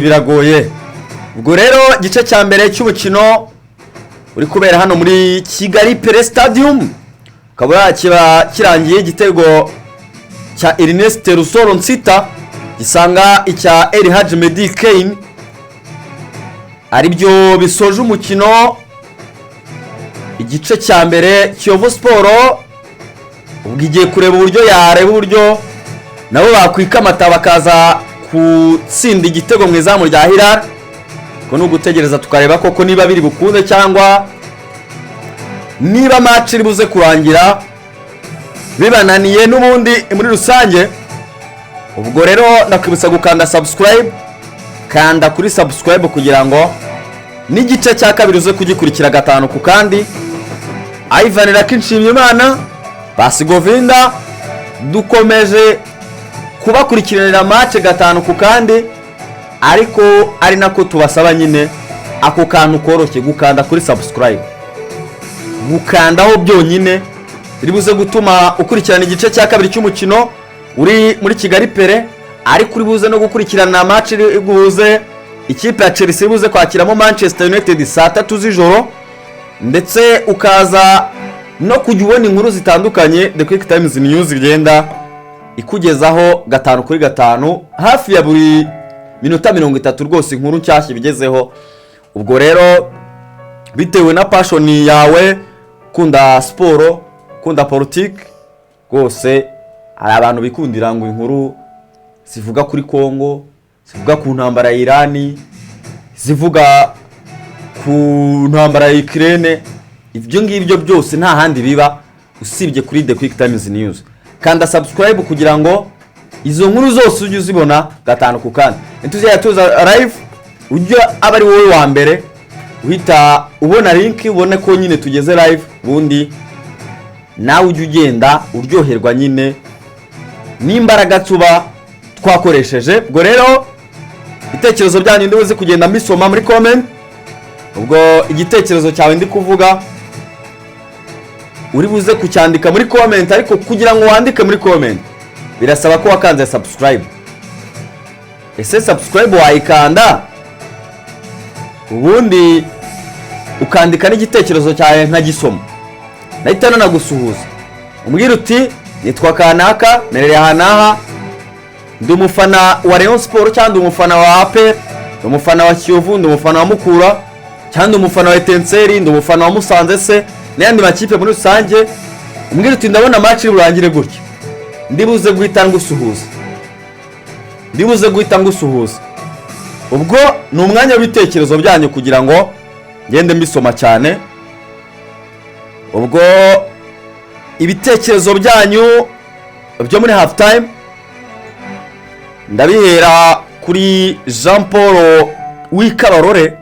Biragoye. Ubwo rero igice cya mbere cy'umukino uri kubera hano muri Kigali Pele Stadium ukaba kiba kirangiye, igitego cya Ernest Rusoro Nsita gisanga icya El Hadji Medi Kane, aribyo bisoje umukino igice cya mbere. Kiyovu Sport ubwo igiye kureba uburyo yareba uburyo nabo bakwikamata bakaza gutsinda igitego mu izamu rya Hilal. Ubwo ni ugutegereza tukareba koko niba biri bukunde cyangwa niba match iri buze kurangira bibananiye n'ubundi muri rusange. Ubwo rero ndakwibutsa gukanda subscribe, kanda kuri subscribe kugira ngo n'igice cya kabiri uze kugikurikira gatanu ku kandi. Ivan Lucky Nshimiyimana, Basigovinda, dukomeje kubakurikiranira match gatanu ku kandi, ariko ari nako tubasaba nyine ako kantu koroshye, gukanda kuri subscribe. Gukandaho byonyine biri buze gutuma ukurikirana igice cya kabiri cy'umukino uri muri Kigali Pele, ariko uri buze no gukurikirana match iri buze, ikipe ya Chelsea iri buze kwakiramo Manchester United saa 3 z'ijoro, ndetse ukaza no kujya ubona inkuru zitandukanye The Quick Times News igenda ikugezaho gatanu kuri gatanu, hafi ya buri minota 30 rwose inkuru nshyashya ibigezeho. Ubwo rero bitewe na passion yawe, kunda siporo, kunda politiki, rwose hari abantu bikundira ngo inkuru zivuga kuri Congo, zivuga ku ntambara ya Irani, zivuga ku ntambara ya Ukraine, ibyo ngibyo byose nta handi biba usibye kuri The Quick Times News. Kanda subscribe kugira ngo izo nkuru zose ujye uzibona gatanu ku kandi. Ntituzajya tuza live, ujye aba ari wowe wa mbere uhita ubona link, ubone ko nyine tugeze live, ubundi nawe ujye ugenda uryoherwa nyine n'imbaraga tuba twakoresheje. Ubwo rero ibitekerezo byanyu ndibuze kugenda mbisoma muri comment. Ubwo igitekerezo cyawe ndi kuvuga uri buze kucyandika muri comment, ariko kugira ngo wandike muri comment birasaba ko wakanze subscribe. Ese subscribe wayikanda, ubundi ukandika n'igitekerezo cyawe nkagisoma, nahita nanagusuhuza, umbwira uti: "Nitwa kanaka, merereye aha n'aha, ndi umufana wa Rayon Sport, cyangwa ndi umufana wa APR, ndi umufana wa Kiyovu, ndi umufana wa Mukura, cyangwa ndi umufana wa Etincelles, ndi umufana wa Musanze se n'ayandi makipe muri rusange." Umbwira uti: "Ndabona match iri burangire gutya." Ndibuze guhita ngusuhuza, ndibuze guhita ngusuhuza. Ubwo ni umwanya w'ibitekerezo byanyu kugira ngo ngende mbisoma cyane. Ubwo ibitekerezo byanyu byo muri half time ndabihera kuri Jean Paul w'Ikabarore,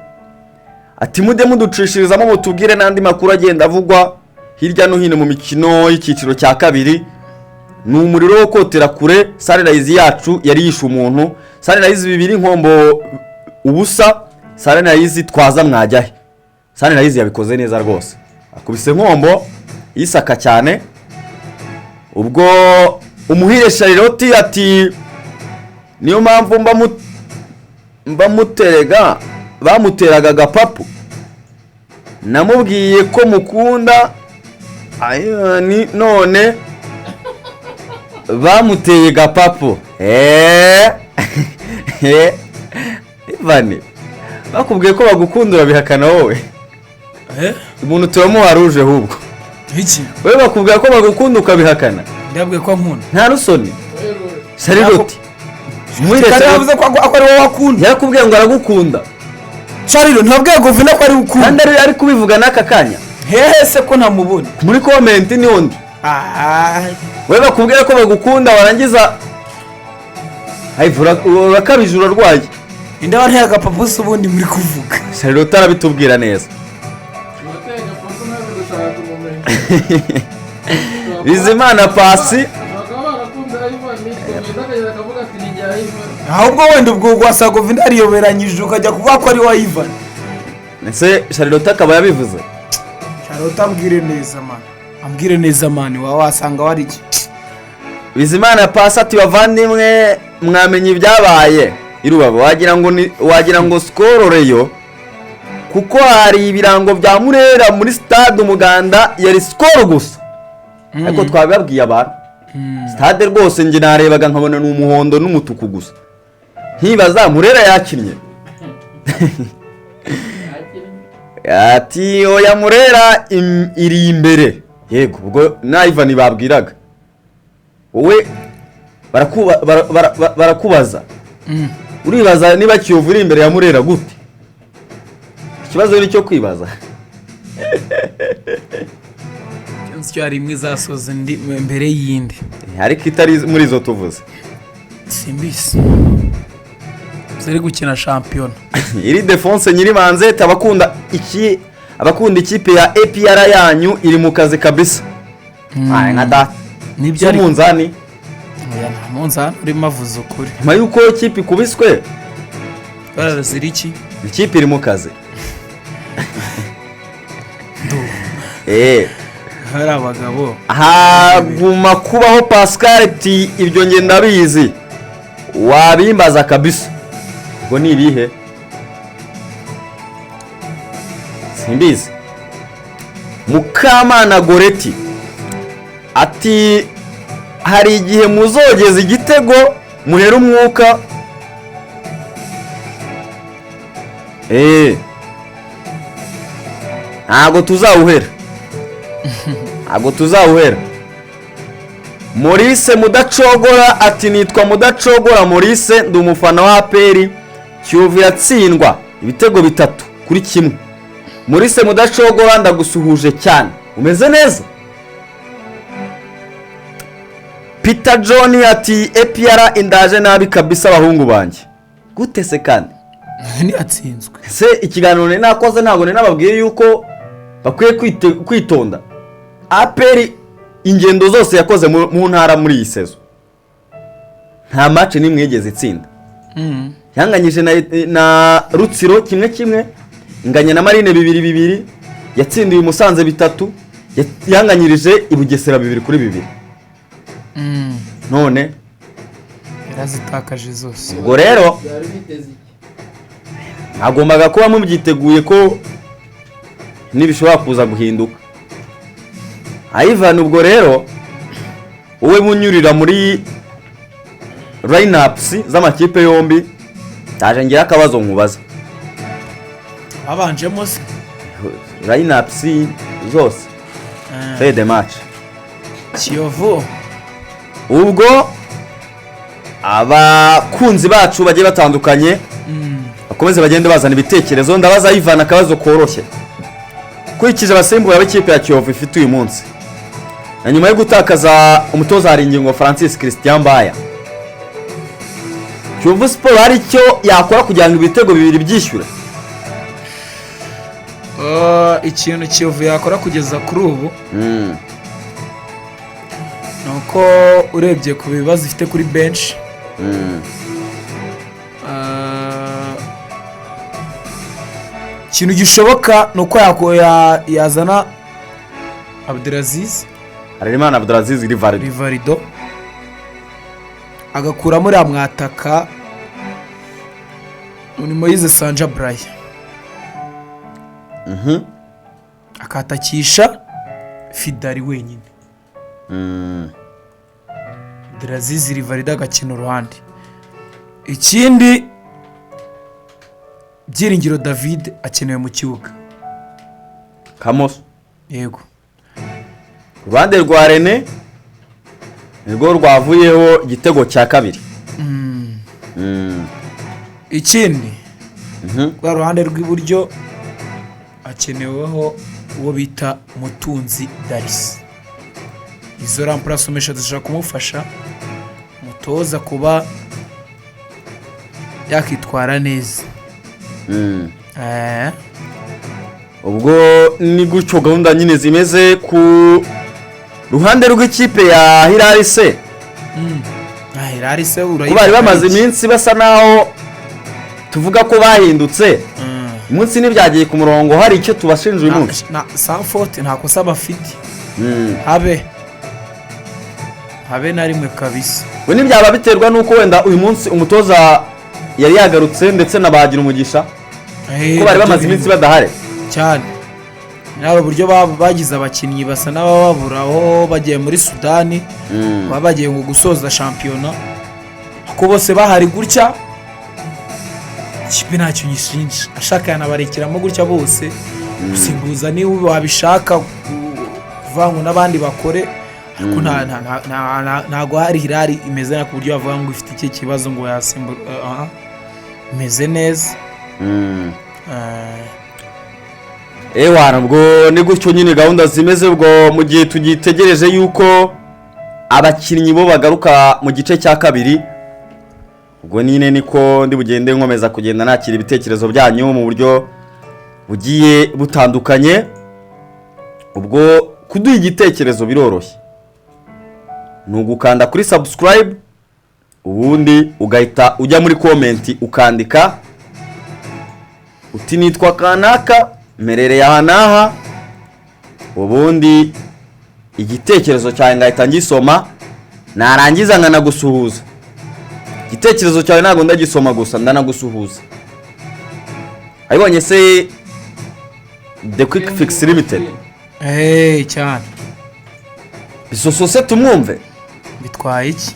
ati: "Mujye muducishirizamo, mutubwire n'andi makuru agenda avugwa hirya no hino mu mikino y'icyiciro cya kabiri. Ni umuriro wo kotera kure. Sunrise yacu yari yishe umuntu. Sunrise 2, Nkombo 0. Sunrise twaza mwajya he?" Sunrise yabikoze neza rwose, akubise Nkombo yisaka cyane. Ubwo Umuhire Charlotte ati: "Niyo mpamvu mba muterega bamuteraga agapapu. Namubwiye ko mukunda ni none bamuteye gapapu." Eee, Ivani, bakubwiye ko bagukunda urabihakana wowe. Eh? Umuntu turamuha ruje ahubwo. Iki? Wowe bakubwira ko bagukunda ukabihakana. Ndabwiye ko nkunda. Nta rusoni, Charlotte Muhire. Kandi Charlotte yavuze ko ari wowe akunda. Yarakubwiye ngo aragukunda. Charilo ntabwiye Govina ko ari ukunda. Kandi ari kubivuga n'aka kanya. Hehe se ko ntamubona? Muri comment niho ndi. Ah. Wowe bakubwira ko bagukunda warangiza urakabije, urarwaye. Inde wanteye agapapu se ubundi muri kuvuga? Charlotte arabitubwira neza. Uratega papa nawe gushaka kumumenya. Bizimana Pasi. Bakaba barakunda Ivan, Govinda akagera akavuga ati: "Ni njye Ivan." Ahubwo wenda ubwo wasanga Govina yariyoberanyije, ukajya kuvuga ko ari wa Ivan. Ese Charlotte akaba yabivuze? Charlotte ambwire neza man, ambwire neza man, waba wasanga wari iki. Bizimana Pasi ati: "Bavandimwe, mwamenye ibyabaye." I Rubavu wagira ngo ni, wagira ngo Skol Rayon, kuko hari ibirango bya Murera muri Stade Umuganda, yari Skol gusa. Ariko twabibabwiye abantu, stade rwose njye narebaga nkabona ni umuhondo n'umutuku gusa, nkibaza Murera yakinnye. Ati oya, Murera iri imbere. Yego, ubwo na Ivan babwiraga wowe barakubaza, uribaza niba Kiyovu iri imbere ya Murera gute? Ikibazo ni icyo kwibaza. Icyo hari imwe izasoza indi mbere y'iyindi. Ariko itari muri izo tuvuze. Simbisi ziri gukina shampiyona. Iri Defonse Nyiribanze, abakunda iki, abakunda ikipe ya APR yanyu iri mu kazi kabisa. Ay, nka data. Nibyo, ariko Cy'umunzani. Oya, nta munzani urimo, avuze ukuri. Nyuma y'uko ikipe ikubiswe. Barazira iki? Ikipe iri mu kazi. Hari abagabo. Haguma kubaho Pascal ati ibyo nge ndabizi, wabimbaza kabisa. Ubwo ni ibihe simbizi. Mukamana Goreti ati hari igihe muzogeza igitego muhera umwuka. Ntabwo tuzawuhera, ntabwo tuzawuhera. Maurice Mudacogora ati nitwa Mudacogora Maurice, ndi umufana wa APR. Kiyovu iratsindwa ibitego 3-1. Maurice Mudacogora, ndagusuhuje cyane, umeze neza? Peter John ati APR indaje nabi kabisa, abahungu banjye. Gute se kandi? Ntiyatsinzwe. Se ikiganiro nari nakoze, ntabwo nari nababwiye yuko bakwiye kwitonda? APR ingendo zose yakoze mu ntara muri iyi saison, nta match n'imwe yigeze itsinda. Yanganyije na Rutsiro 1-1, inganya na Marine 2-2, yatsindiye Musanze 3, yanganyirije i Bugesera 2-2. None Yarazitakaje zose. Ubwo rero Byari biteze iki? Nagombaga kuba mubyiteguye ko nibishobora kuza guhinduka. Ivan, ubwo rero wowe munyurira muri line-ups z'amakipe yombi, ndaje ngira akabazo nkubaza. Babanjemo se? Line-ups zose, feuille de match. Kiyovu. Ubwo abakunzi bacu bagiye batandukanye bakomeze bagende bazana ibitekerezo. Ndabaza Ivan akabazo koroshye: ukurikije abasimbura b'ikipe ya Kiyovu ifite uyu munsi, na nyuma yo gutakaza umutoza Haringingo Francis Christian Mbaya, Kiyovu Sport hari icyo yakora kugira ngo ibitego bibiri byishyure? Ikintu Kiyovu yakora kugeza kuri ubu ni uko urebye ku bibazo ifite kuri benshi, ikintu gishoboka ni uko yazana Abdelaziz. Harerimana Abdelaziz Rivaldo. Rivaldo, agakuramo uriya mwataka ni Moise Sanja Braya, akatakisha Fidari wenyine, Abdelaziz Rivaldo agakina uruhande. Ikindi, Byiringiro David akenewe mu kibuga. Kamoso. Yego. Ku ruhande rwa Rene nirwo rwavuyeho igitego cya kabiri. Ikindi, rwa ruhande rw'iburyo hakeneweho uwo bita Mutunzi Darisi. Izo remplacement eshatu zishobora kumufasha umutoza kuba yakitwara neza. Ubwo ni gutyo gahunda nyine zimeze ku ruhande rw'ikipe ya Hilal se? Ah, Hilal se Ko urayibona bari bamaze iki? iminsi basa naho tuvuga ko bahindutse, umunsi ntibyagiye ku murongo, hari icyo tubashinja uyu munsi? Na sanfote nta kosa bafite, habe habe na rimwe kabisa. We ntibyaba biterwa n'uko wenda uyu munsi umutoza yari yagarutse, ndetse na Bagira Umugisha, ko bari bamaze iminsi badahari. Cyane, nawe uburyo bagize abakinnyi basa n'abababura aho bagiye muri Sudani, baba bagiye ngo gusoza shampiyona, kuko bose bahari gutya, ikipe ntacyo nyishinja. Ashaka yanabarekeramo gutya bose, gusimbuza niba wabishaka, kuvuga ngo n'abandi bakore, ariko ntago hari Hilal imeze nka ku buryo bavuga ngo ifite iki kibazo ngo yasimbura. Aha imeze neza. Ewana, ubwo ni gutyo nyine gahunda zimeze. Ubwo mu gihe tugitegereje yuko abakinnyi bo bagaruka mu gice cya kabiri, ubwo nyine niko ndi bugende nkomeza kugenda nakira ibitekerezo byanyu mu buryo bugiye butandukanye. Ubwo kuduha igitekerezo biroroshye, ni ugukanda kuri subscribe, ubundi ugahita ujya muri comment ukandika uti: "Nitwa kanaka, mperereye aha n'aha", ubundi igitekerezo cyawe ngahita ngisoma, narangiza nkanagusuhuza. Igitekerezo cyawe ntabwo ndagisoma gusa, ndanagusuhuza. Ayibonye se The Quick Fix Limited? Cyane. Bisoso se tumwumve? Bitwaye iki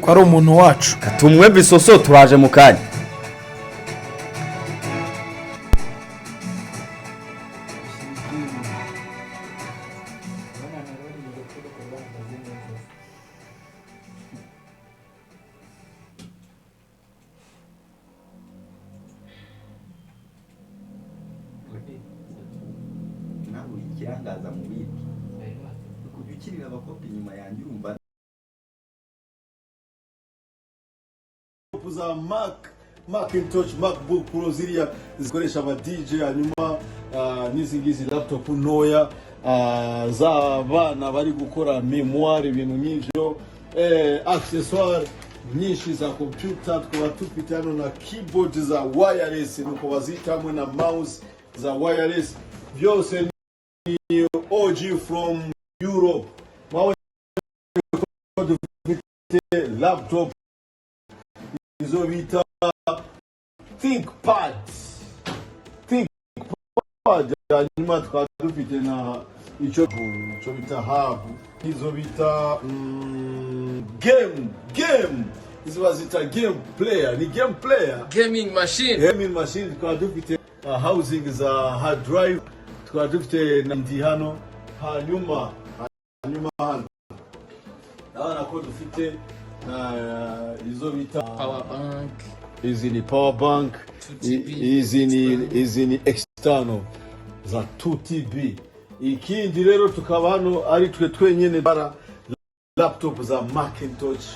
ko ari umuntu wacu? Tumwe Bisoso, turaje mu kanya. Nawe ikirangaza mu bindi, kujya ukirira abakopi inyuma yanjye, urumva? Za Mac, Macintosh, MacBook Pro ziriya zikoresha aba DJ, hanyuma n'izi ngizi laptop ntoya z'abana bari gukora mémoire, ibintu nk'ivyo, accessoire nyinshi za computer. Tukaba dufite hano na keyboard za wireless, nuko bazita, hamwe na mouse za wireless. Byose ni OG from Europe. Mwabonye ko dufite laptop izo bita ThinkPad, ThinkPad, hanyuma tukaba dufite na icyo bita hub, izo bita game, izo bazita game player, ni game player. Gaming machine. Gaming machine. Tukaba dufite housing za hard drive, tukaba dufite na ndi hano. Hanyuma hano ndabona ko dufite izo bita Power bank. Izi ni power bank. 2 TB. Izi ni external za 2 TB. Ikindi rero, tukaba hano ari twe twenyine bara laptop za Macintosh,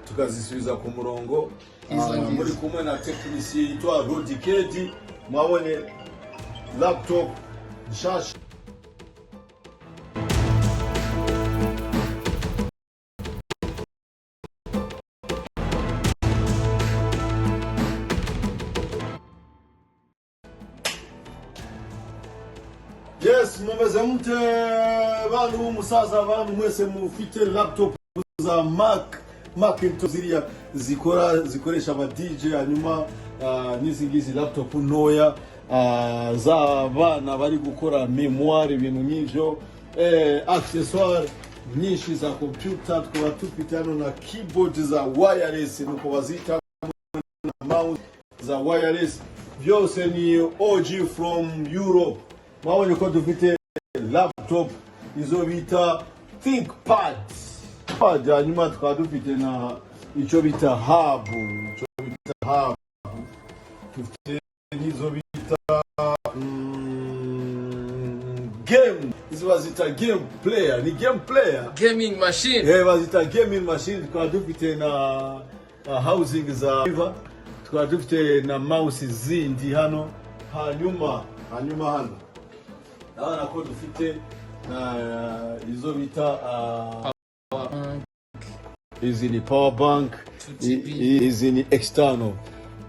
tukazisubiza ku murongo. Izo ngizo. Muri kumwe na tekinisiye yitwa Rodikedi. Mwabonye laptop nshasha. Yes, mumeze mute bantu b'umusaza, bantu mwese mufite laptop za Mac, Macintosh ziriya zikoresha aba DJ, hanyuma n'izi ngizi laptop ntoya z'abana bari gukora mémoire, ibintu nk'ivyo, accessoire nyinshi za computer. Tukaba dufite hano na keyboard za wireless, nuko bazita, na mouse za wireless. Byose ni OG from Europe. Mwabonye ko dufite laptop izo bita ThinkPad Pad, hanyuma tukaba dufite na icyo bita hub, icyo bita hub, dufite n'izo bita game, izo bazita game player, ni game player. Gaming machine. Bazita gaming machine. Tukaba dufite na housing za, tukaba dufite na mouse zindi hano. Hanyuma hano ndabona ko dufite na izo bita Power bank. Izi ni power bank. 2 TB. Izi ni external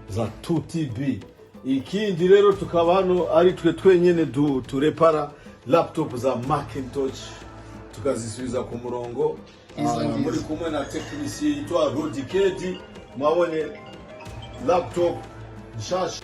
za 2 TB. Ikindi rero, tukaba hano ari twe twenyine turepara laptop za Macintosh, tukazisubiza ku murongo. Izo ngizo. Muri kumwe na tekinisiye yitwa Rodikedi. Mwabonye Laptop nshasha.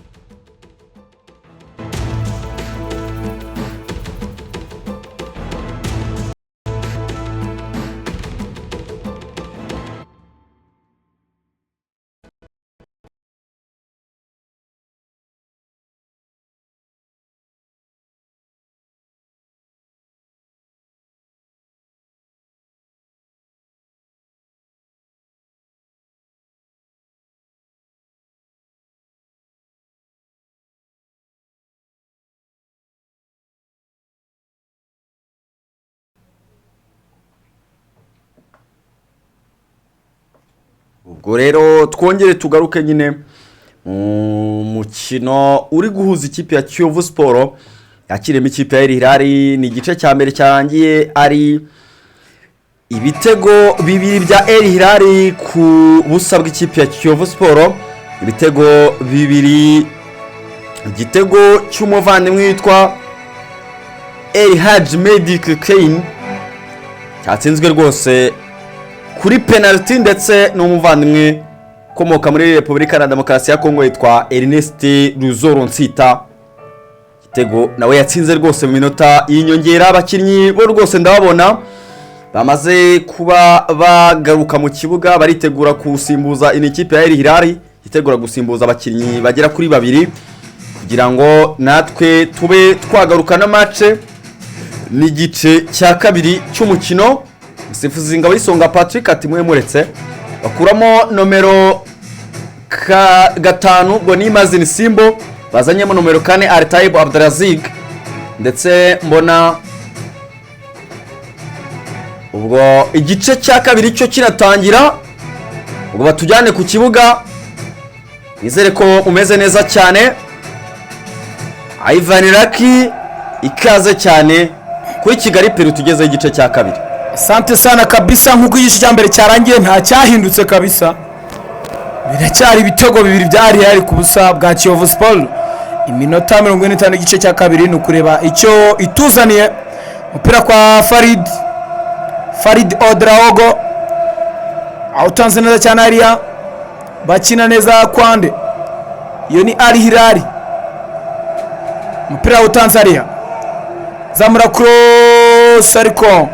Ubwo rero twongere tugaruke nyine mu mukino uri guhuza ikipe ya Kiyovu Sport yakiriyemo ikipe ya Al Hilal. Ni igice cya mbere cyarangiye ari ibitego bibiri bya Al Hilal ku busa bw'ikipe ya Kiyovu Sport, ibitego bibiri, igitego cy'umuvandimwe witwa El Hadji Malick Kane cyatsinzwe rwose kuri penaliti, ndetse n'umuvandimwe ukomoka muri Repubulika ya Demokarasi ya Kongo yitwa Ernest Ruzoro Nsita, igitego nawe yatsinze rwose mu minota y'inyongera. Abakinnyi bo rwose ndababona bamaze kuba bagaruka mu kibuga, baritegura gusimbuza iyi kipe ya Al Hilal, yitegura gusimbuza abakinnyi bagera kuri babiri kugira ngo natwe tube twagaruka na match n'igice cya kabiri cy'umukino. Umusifuzi Ngabo y'Isonga Patrick ati mwe muretse, bakuramo nomero 5, ubwo ni Mazini Simbo, bazanyemo nomero 4 Artaib Abdrazig, ndetse mbona ubwo igice cya kabiri cyo kiratangira. Ubwo batujyane ku kibuga, nizere ko umeze neza cyane. Ivan Lucky, ikaze cyane kuri Kigali Peru, tugezeho igice cya kabiri. Sante sana kabisa. Nk'uko igice cya mbere cyarangiye nta cyahindutse kabisa, biracyari ibitego bibiri bya Al Hilal ku busa bwa Kiyovu Sport. Iminota 45 igice cya kabiri, ni ukureba icyo ituzaniye. Umupira kwa Farid, Farid Odraogo awutanze neza cyane hariya, bakina neza kwande, iyo ni Al Hilal. Umupira awutanze hariya, zamura cross, ariko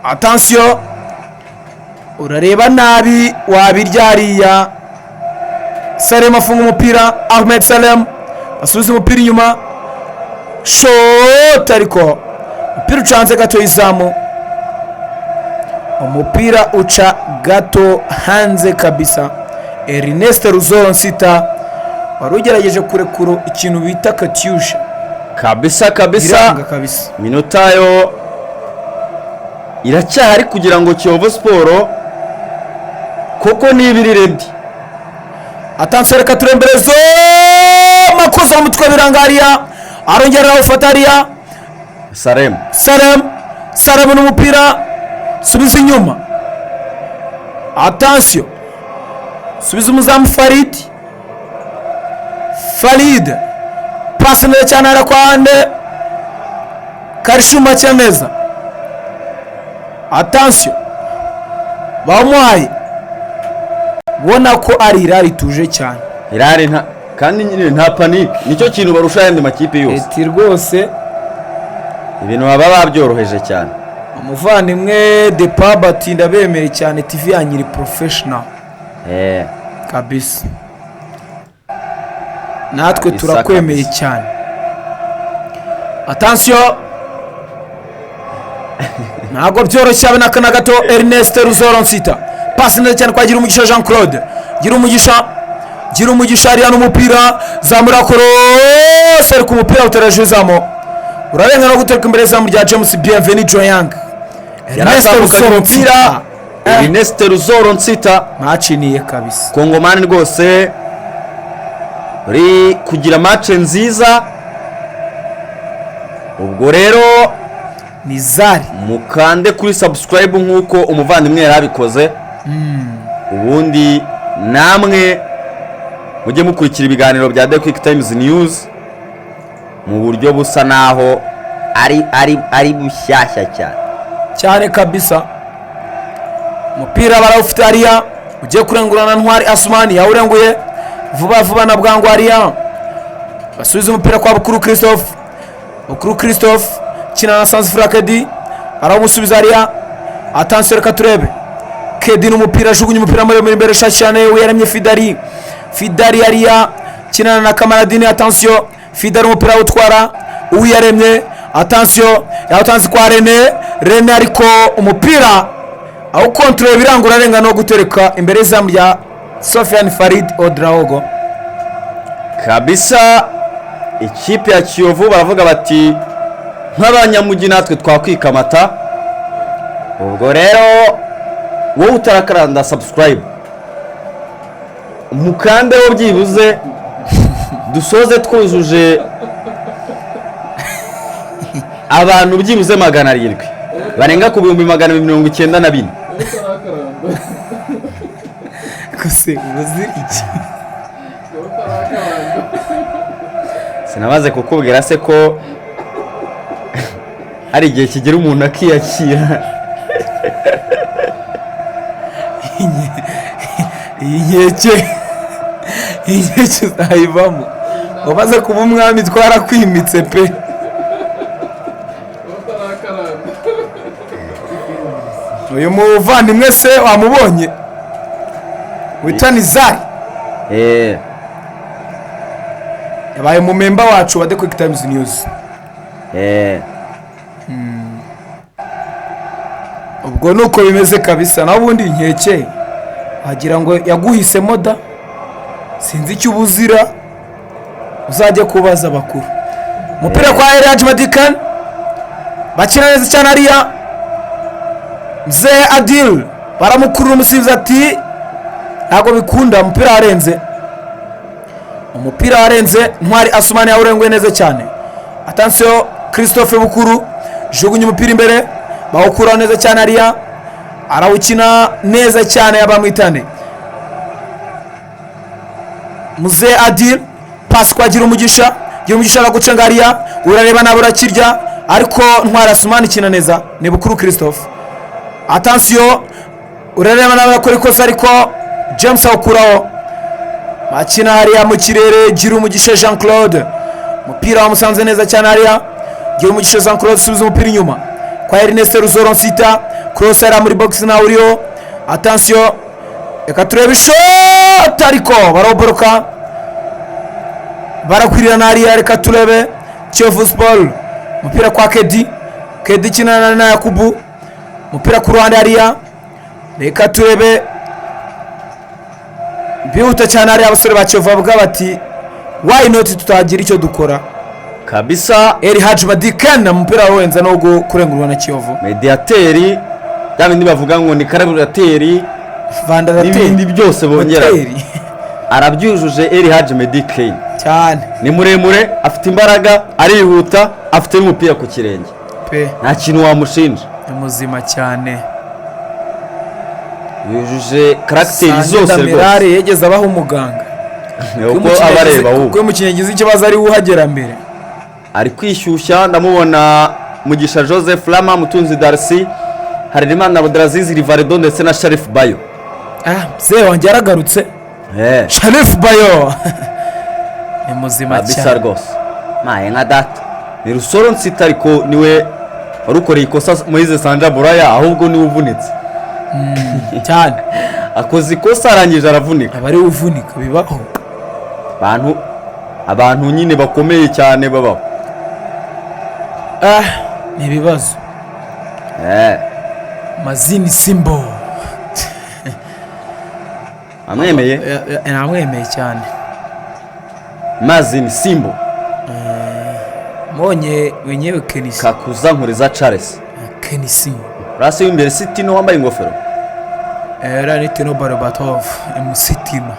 attention, urareba nabi wabirya hariya. Salem afunga umupira, Ahmed Salem asubiza umupira inyuma, shot, ariko umupira ucanze gato y'izamu, umupira uca gato hanze kabisa. Ernest Ruzoro Nsita wari ugerageje kurekura ikintu bita katyusha. Kabisa kabisa. Biranga kabisa. Iminota yo iracyahari kugira ngo Kiyovu Sport koko niba iri ready. Atansiyo, reka turemberezo makosa mu mutwe, biranga hariya, arongera arawufata hariya. Salem. Salem, Salem n'umupira, subiza inyuma, attention, subiza umuzamu Farid, Farid pasi neza cyane hariya kwa Ande Karishuma Cyemeza, attention, bamuhaye, ubona ko ari Hilal ituje cyane. Hilal nta kandi nyine nta panique, nicyo kintu barusha ayandi makipe yose. Eti rwose. Ibintu baba babyoroheje cyane. Umuvandimwe de pub ati ndabemeye cyane, TV yanyu iri professional. Kabisa, natwe Kabisa, turakwemeye kabisa. cyane. Attention, ntabwo byoroshye habe n'aka na gato. Ernest Ruzoro Nsita, pasi neza cyane kwa Girumugisha Jean Claude, Girumugisha, Girumugisha hariya n'umupira, zamura cross, ariko umupira uteraje izamu, urarenga no gutereka imbere y'izamu rya James Bienvenu Joyang. Ernest Yaratambukanye Ruzoro umupira. Nsita. Ernest Ruzoro Nsita. Maciniye kabisa. Kongomani rwose uri kugira match nziza. Ubwo rero ni Zari. mukande kuri subscribe nk'uko umuvandimwe yari abikoze, ubundi namwe mujye mukurikira ibiganiro bya The Quick Times News mu buryo busa naho ari bushyashya cyane. Cyane kabisa. Umupira barawufite hariya. Ugiye kurengurana Ntwari Asumani, yawurenguye vuba vuba na bwangu hariya. Basubiza umupira kwa Bukuru Christophe. Bukuru Christophe kina na Sanzifura Kedi, arawumusubiza hariya. Attention, reka turebe. Kedi n'umupira, ajugunya umupira muremure imbere, shaki cyane Uyaremye Fidari. Fidari hariya kinana na Kamaradini. Attention, Fidari umupira awutwara Uwiyaremye. Attention, yawutanze kwa Rene. Rene ariko umupira awukontorora biranga, urarenga no gutereka imbere y'izamu rya Sofiane Farid Odraogo. Kabisa, ikipe ya Kiyovu baravuga bati nk'abanyamujyi natwe twakwikamata. Ubwo rero wowe utarakanda subscribe, mukandeho byibuze dusoze twujuje abantu byibuze 700 barenga ku 294,000. Utarakanda. Gusa ubuze iki? Utarakanda. Sinamaze kukubwira se ko hari igihe kigera umuntu akiyakira? Iyi nkeke uzayivamo umaze kuba umwami, twarakwimitse pe. Utarakanda. Uyu muvandimwe se wamubonye wita Nizari? Eh. Yabaye mu member wacu wa The Quick Times News. Ubwo nuko bimeze kabisa. Naho ubundi inkeke wagira ngo yaguhisemo da, sinzi icyo ubuzira, uzajye kubaza abakuru. Umupira kwa Elhadj Madikan, bakina neza cyane hariya. Mzee Adil baramukurura, umusifuzi ati ntabwo bikunda, umupira warenze, umupira warenze. Ntwari Asumani yawurenguye neza cyane. Attention, Christophe Bukuru jugunya umupira imbere, bawukuraho neza cyane hariya, arawukina neza cyane yabamwitane Mzee Adil. Pasi kwa Gira Umugisha. Gira Umugisha aragucenga hariya, urareba nawe urakirya, ariko Ntwari Asumani ikina neza, ni Bukuru Christophe. Attention, urareba nawe arakora ikosa, ariko James awukuraho. Bakina hariya mu kirere. Gira Umugisha Jean Claude, umupira wamusanze neza cyane hariya. Gira Umugisha Jean Claude subiza umupira inyuma kwa Ernest Ruzoro Nsita. Cross hariya muri box nawe uriho. Attention, reka turebe ishoti, ariko baroboroka, barakwirirana hariya. Reka turebe Kiyovu Sport, umupira kwa Kedi. Kedi ikinana na Yakubu, umupira ku ruhande hariya. Reka turebe, bihuta cyane hariya. Abasore ba Kiyovu bavuga bati why not tutagira icyo dukora? Kabisa. Eri Haji Madikan, umupira wenza no kurengurwa na Kiyovu. Mediateri, bya bindi bavuga ngo ni karaburateri Vandarateri n'ibindi byose bongera Hoteli. Arabyujuje Eri Haji Medi Kane. Cyane. Ni muremure, afite imbaraga, arihuta, afite n'umupira ku kirenge. Pe. Nta kintu wamushinja. Ni muzima cyane. Yujuje caractère zose rwose. Damirare yegeze abaho umuganga. Uko abareba Kuko ahubwo iyo umukinnyi agize ikibazo ari we uhagera mbere. Ari kwishyushya, ndamubona Mugisha Joseph Lama, Mutunzi Darcy, Harerimana Abdelaziz Rivaldo ndetse na Sharif Bayo. Ah, mzee wanjye yaragarutse. Sharif Bayo ni muzima Kabisa. cyane. Rwose maye nka data ni Rusoro Nsita, ariko niwe wari ukoreye ikosa Moise Sanja Buraya, ahubwo niwe uvunitse. Cyane. Akoze ikosa arangije aravunika. Aba ari we uvunika, bibaho. Abantu nyine bakomeye cyane babaho. Ah, ni ibibazo. Mazini Simbo. Amwemeye. Namwemeye cyane. Mazini Simbo. Mbonye wenyewe Kenisi. Kakuza Nkuriza Charles. Kenisi. Rasi w'imbere Sitino wambaye ingofero. Era ni Tino Barbatov MC Tino.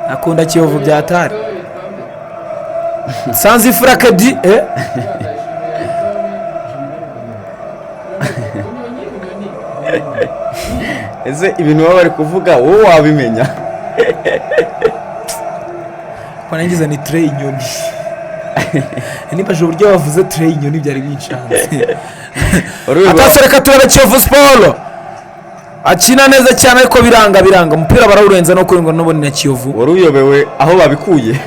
Akunda Kiyovu bya tari Sanzi Furakedi eh. Ese ibintu baba bari kuvuga wowe wabimenya? Ko nangize ni tray inyoni, nibajije uburyo bavuze tray inyoni, byari binshanze. Urwego Atase, reka turebe Kiyovu Sport. Akina neza cyane, ariko biranga, biranga, umupira barawurenza no kurengwa n'ubundi na Kiyovu. Wari uyobewe aho babikuye.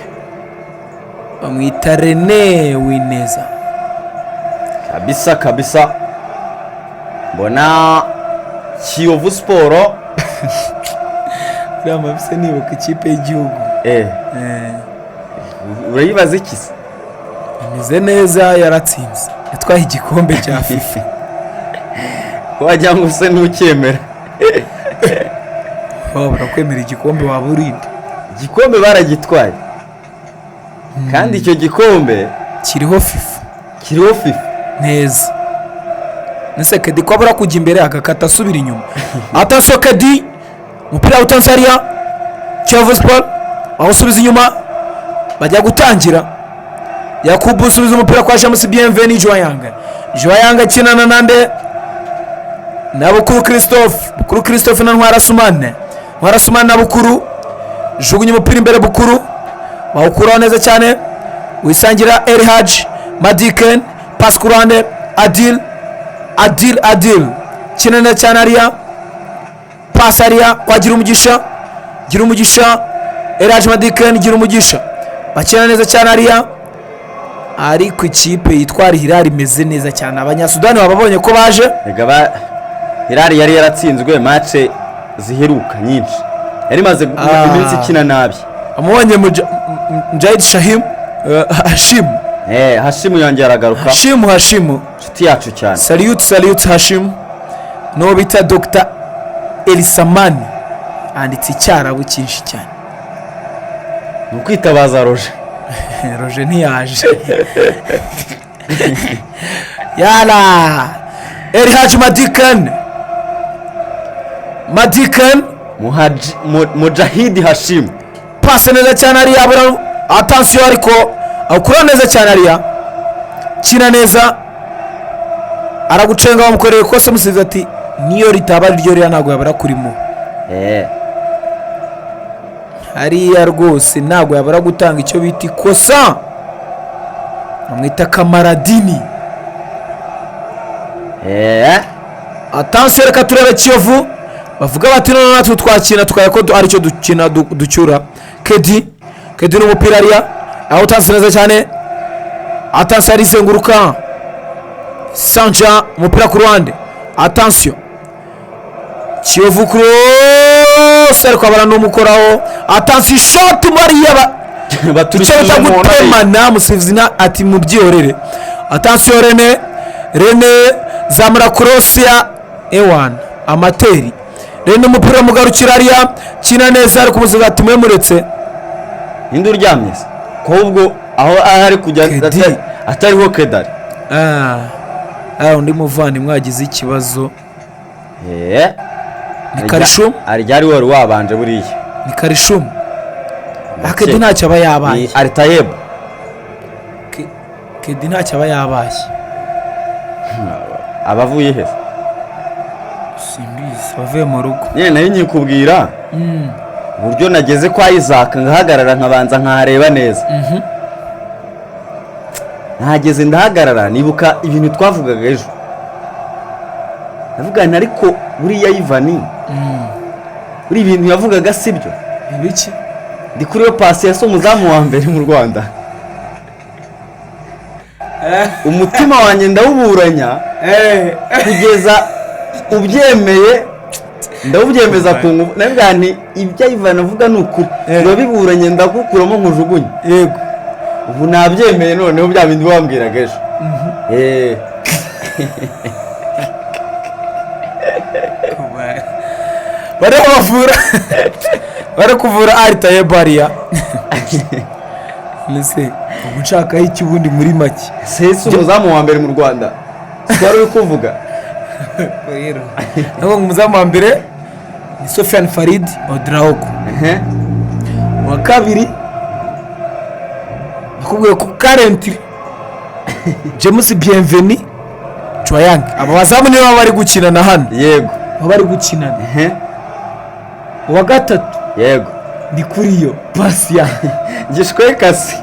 Bamwita Rene Wineza. Kabisa kabisa, mbona Kiyovu Sport. Uriya mabise, nibuka ikipe y'igihugu. Urayibaza iki se? Imeze neza, yaratsinze, yatwaye igikombe cya FIFA. Wagira ngo use ntucyemera. Wabura kwemera igikombe, waba urinde? Igikombe baragitwaye, kandi icyo gikombe kiriho FIFA. Kiriho FIFA. Neza. Nese Kedi ko abura kujya imbere, agakata asubira inyuma? Attention, Kedi, umupira utanze hariya, Kiyovu Sport bawusubiza inyuma, bajya gutangira. Yakubu usubiza umupira kwa James Bienvenu Joyanga. Joyanga akinana nande? Na Bukuru Christophe. Bukuru Christophe na Ntwara Sumane. Ntwara Sumane na Bukuru, jugunya umupira imbere, Bukuru bawukuraho neza cyane, wisangira El Hadj Madiken, pasi ku ruhande, Adil, Adil, Adil kina neza cyane hariya, pasi hariya kwa Gira Umugisha. Gira Umugisha, El Hadj Madiken, Gira Umugisha, bakina neza cyane hariya, ariko ikipe yitwa Al Hilal imeze neza cyane. Abanyasudani bababonye ko baje. Rega ba Hilal yari yaratsinzwe match ziheruka nyinshi, yari imaze iminsi ikina nabi. Amubonye Mujahid Shahim, Hashim. Hashimu yongera aragaruka. Hashimu, Hashimu. Inshuti yacu cyane. Salute, salute Hashim. N'uwo bita Dr Elisamani anditse Icyarabu cyinshi cyane. Ni ukwitabaza Roje. Roje ntiyaje. Yala, El Hadj Madikan, Madikan. Mujahidi Hashimu. Pase neza cyane hariya, bura, attention, ariko awukura neza cyane hariya, kina neza, aragucenga, bamukoreye ikosa, musize ati niyo ritaba ari ryo ririya ntabwo yabura kurimo. Hariya rwose ntabwo yabura gutanga icyo bita ikosa. Bamwita Kamaradini. Attention, reka turebe Kiyovu, bavuga bati none natwe twakina, tukaya ko aricyo dukina ducyura. Kedi, Kedi n'umupira hariya, aho utanze neza cyane, attention, arizenguruka Sanja, umupira ku ruhande, attention, Kiyovu cross, ariko abara n'umukoraho, attention, ishoti mariya icyo Baturikije bita umuntu gutemana, musifuzi ati mubyihorere. Attention, Rene, Rene zamura cross ya ewan amateri. Rene, umupira mugarukira hariya, kina neza, ariko umusifuzi ati mwemuretse. Ninde uryamye se ko ubwo aho ari kujya? Kedi. Atariho Kedari. Ah, undi muvandimwe wagize ikibazo. Ni Karishumu. Aryari wari wabanje buriya. Ni Karishumu. Kedi ntacyo aba yabaye. Ni Aritayebu. Kedi ntacyo aba yabaye. Abavuye he? Simbizi, bavuye mu rugo. Nyine nayo nyikubwira uburyo nageze kwa Isaac, ngahagarara, nkabanza nkahareba neza. Nahageze ndahagarara, nibuka ibintu twavugaga ejo, ndavuga nti ariko buriya Ivan, buriya ibintu yavugaga si byo? Ibiki? Ndi kuri yo pasi yase umuzamu wa mbere mu Rwanda, umutima wanjye ndawuburanya kugeza ubyemeye, ndawubyemeza ku ngufu. Ndavuga nti ibyo Ivan avuga ni ukuri, urabiburanye, ndagukuramo nkujugunye. Ubu nabyemeye noneho, bya bindi wambwiraga ejo. Bariho bavura, bari kuvura Aritaye bariya. Mbese ubu nshakaho iki ubundi muri make? Sese umuzamu wa mbere mu Rwanda twari uri kuvuga. Rero ntabwo umuzamu wa mbere ni Sofiane Farid Odraogo. Uwa kabiri nakubwiye ko currently James Bienvenu Chwayang. Aba bazamu nibo bari gukinana hano. Baba bari gukinana. Uwa gatatu ni kuri yo pasi ya Gishwe kasi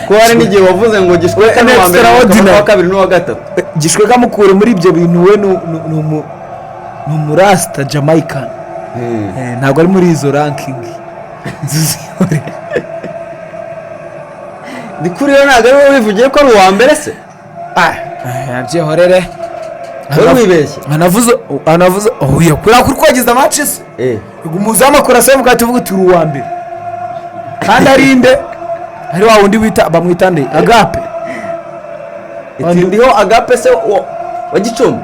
ko hari n'igihe wavuze ngo Gishweka ni uwa mbere, Extraordinary. uwa kabiri n'uwa gatatu. Gishwe kamukure muri ibyo bintu, we ni Ni umurasita Jamaican. Ntabwo ari muri izo ranking zizihore. Ndi kuri yo, ntabwo ari wowe wivugiye ko ari uwa mbere se? Byihorere. Wowe wibeshye. Anavuze oya, kubera ko uri kogeza match se, umuzamu akora save, ugahita uvuga uti uri uwa mbere, kandi ari inde? Ari wa wundi wita, bamwita nde, Agape. Ndiho Agape se wa Gicumbi?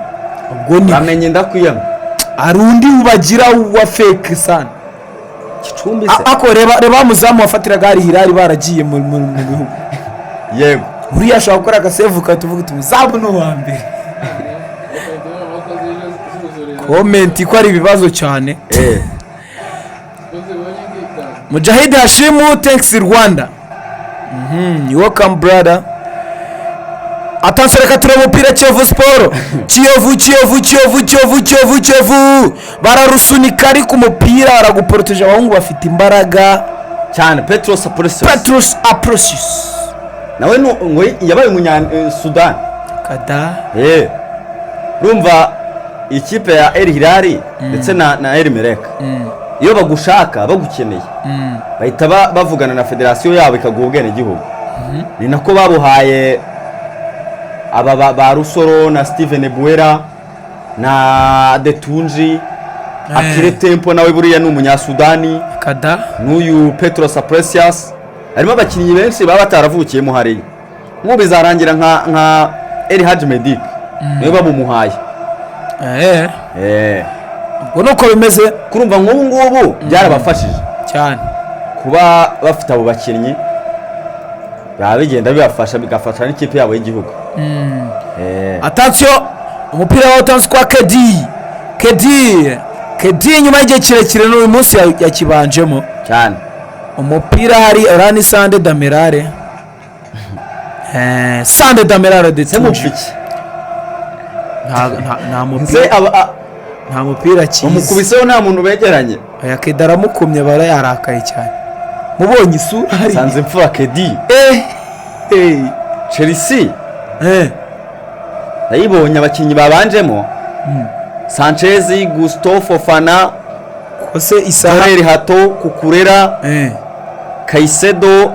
Ubwo ni Bamenye ndakwiyama. Hari undi ubagira wa fake sana. Gicumbi se? Ako reba, reba wa muzamu wafatiraga hari Hilali baragiye mu bihugu. Uriya ashobora gukora agasave, ugahita uvuga uti umuzamu ni uwa mbere. Comment ko ari ibibazo cyane. Mujahid Hashimu, thanks Rwanda. You welcome, brother. Attention, reka turebe umupira. Kiyovu Sport, Kiyovu, Kiyovu, Kiyovu, Kiyovu, Kiyovu, Kiyovu, bararusunika ariko umupira baraguporoteje, abahungu bafite imbaraga. Cyane, Petros Aprosius. Petrus Aprosius. Nawe ngo yabaye umunya Sudani. Kada. Urumva ikipe ya El Hilal ndetse na El Merreikh, iyo bagushaka, bagukeneye, bahita bavugana na federasiyo yabo ikaguha ubwenegihugu. Ni nako babuhaye aba ba Rusoro na Steven Buera na Detunji Akire Tempo, nawe buriya ni umunyasudani. Kada. N'uyu Petros Apresias, harimo abakinnyi benshi baba bataravukiyemo hariya. Nk'ubu bizarangira nka El Hadji Medik niwe babumuhaye. Ubwo nuko bimeze. Kurumva nk'ubu ngubu byarabafashije cyane. Kuba bafite abo bakinnyi, baba bigenda bibafasha, bigafasha n'ikipe yabo y'igihugu. Attention, umupira wawutanze kwa Kedi, Kedi, Kedi, nyuma y'igihe kirekire n'uyu munsi yakibanjemo. Cyane. Umupira hari Orani Sande Damerare, Sande Damerare de Se Tunji. mupfiki Nta se mupira, nta mupira akizi. Bamukubiseho, nta muntu begeranye. Aya Kedi aramukumye, bara yarakaye cyane, mubonye isura hari. Sanze imfura Kedi. Chelsea ndayibonye, abakinnyi babanjemo: Sanchez, Gusto Fofana, Kose isaha. Toreri Hato, Cucurella, Caicedo,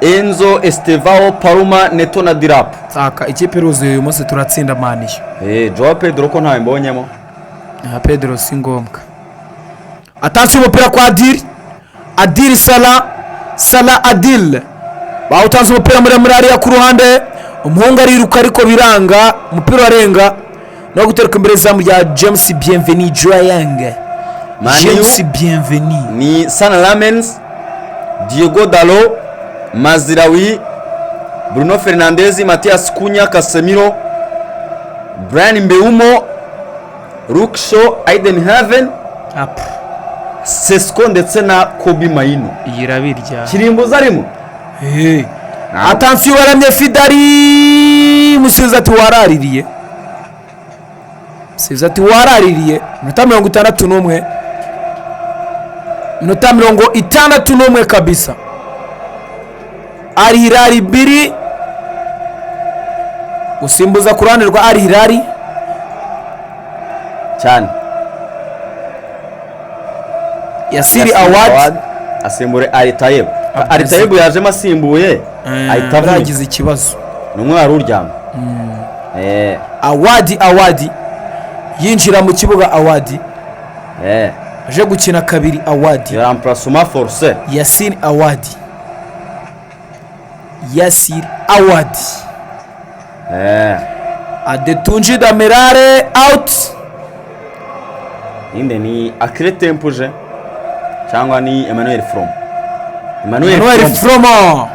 Enzo, Estevao, Palmer, Neto na Delap. Aka ikipe iruzuye, uyu munsi turatsinda Man U. Joao Pedro ko ntawe mbonyemo? Aha Pedro si ngombwa. Atanze umupira kwa Adil, Adil Sala, Sala Adil, bawutanze umupira muremure hariya ku ruhande, umuhungu ariruka ariko biranga, umupira urarenga no gutereka imbere izamu rya James Bienvenu Joyang. Man U James Bienvenu. Ni Sana Lamens, Diego Dalo, Mazraoui, Bruno Fernandes, Matheus Cunha, Casemiro, Bryan Mbeumo, Luke Shaw, Ayden Heaven, Apu. Sesko ndetse na Kobbie Mainoo. Iyi irabirya. Kirimbuzi arimo. Hey. Attention, baramye Fidari, umusifuzi ati waraririye, umusifuzi ati waraririye. Minota 61, minota 61 kabisa. Al Hilal 2, gusimbuza ku ruhande rwa Al Hilal. Cyane. Yasiri Awad. Asimbure Alitayeb. Alitayeb yajemo asimbuye ahita avunika. Yagize ikibazo. Ni umwe wari uryamye. Awadi, Awadi yinjira mu kibuga, Awadi aje gukina kabiri, Awadi. Remplacement forcé. Yasir Awadi, Yasir Awadi. Adetunji Damerare out. Inde ni Akire Tempuje cyangwa ni Emmanuel From? Emmanuel, Emmanuel From. Fromo.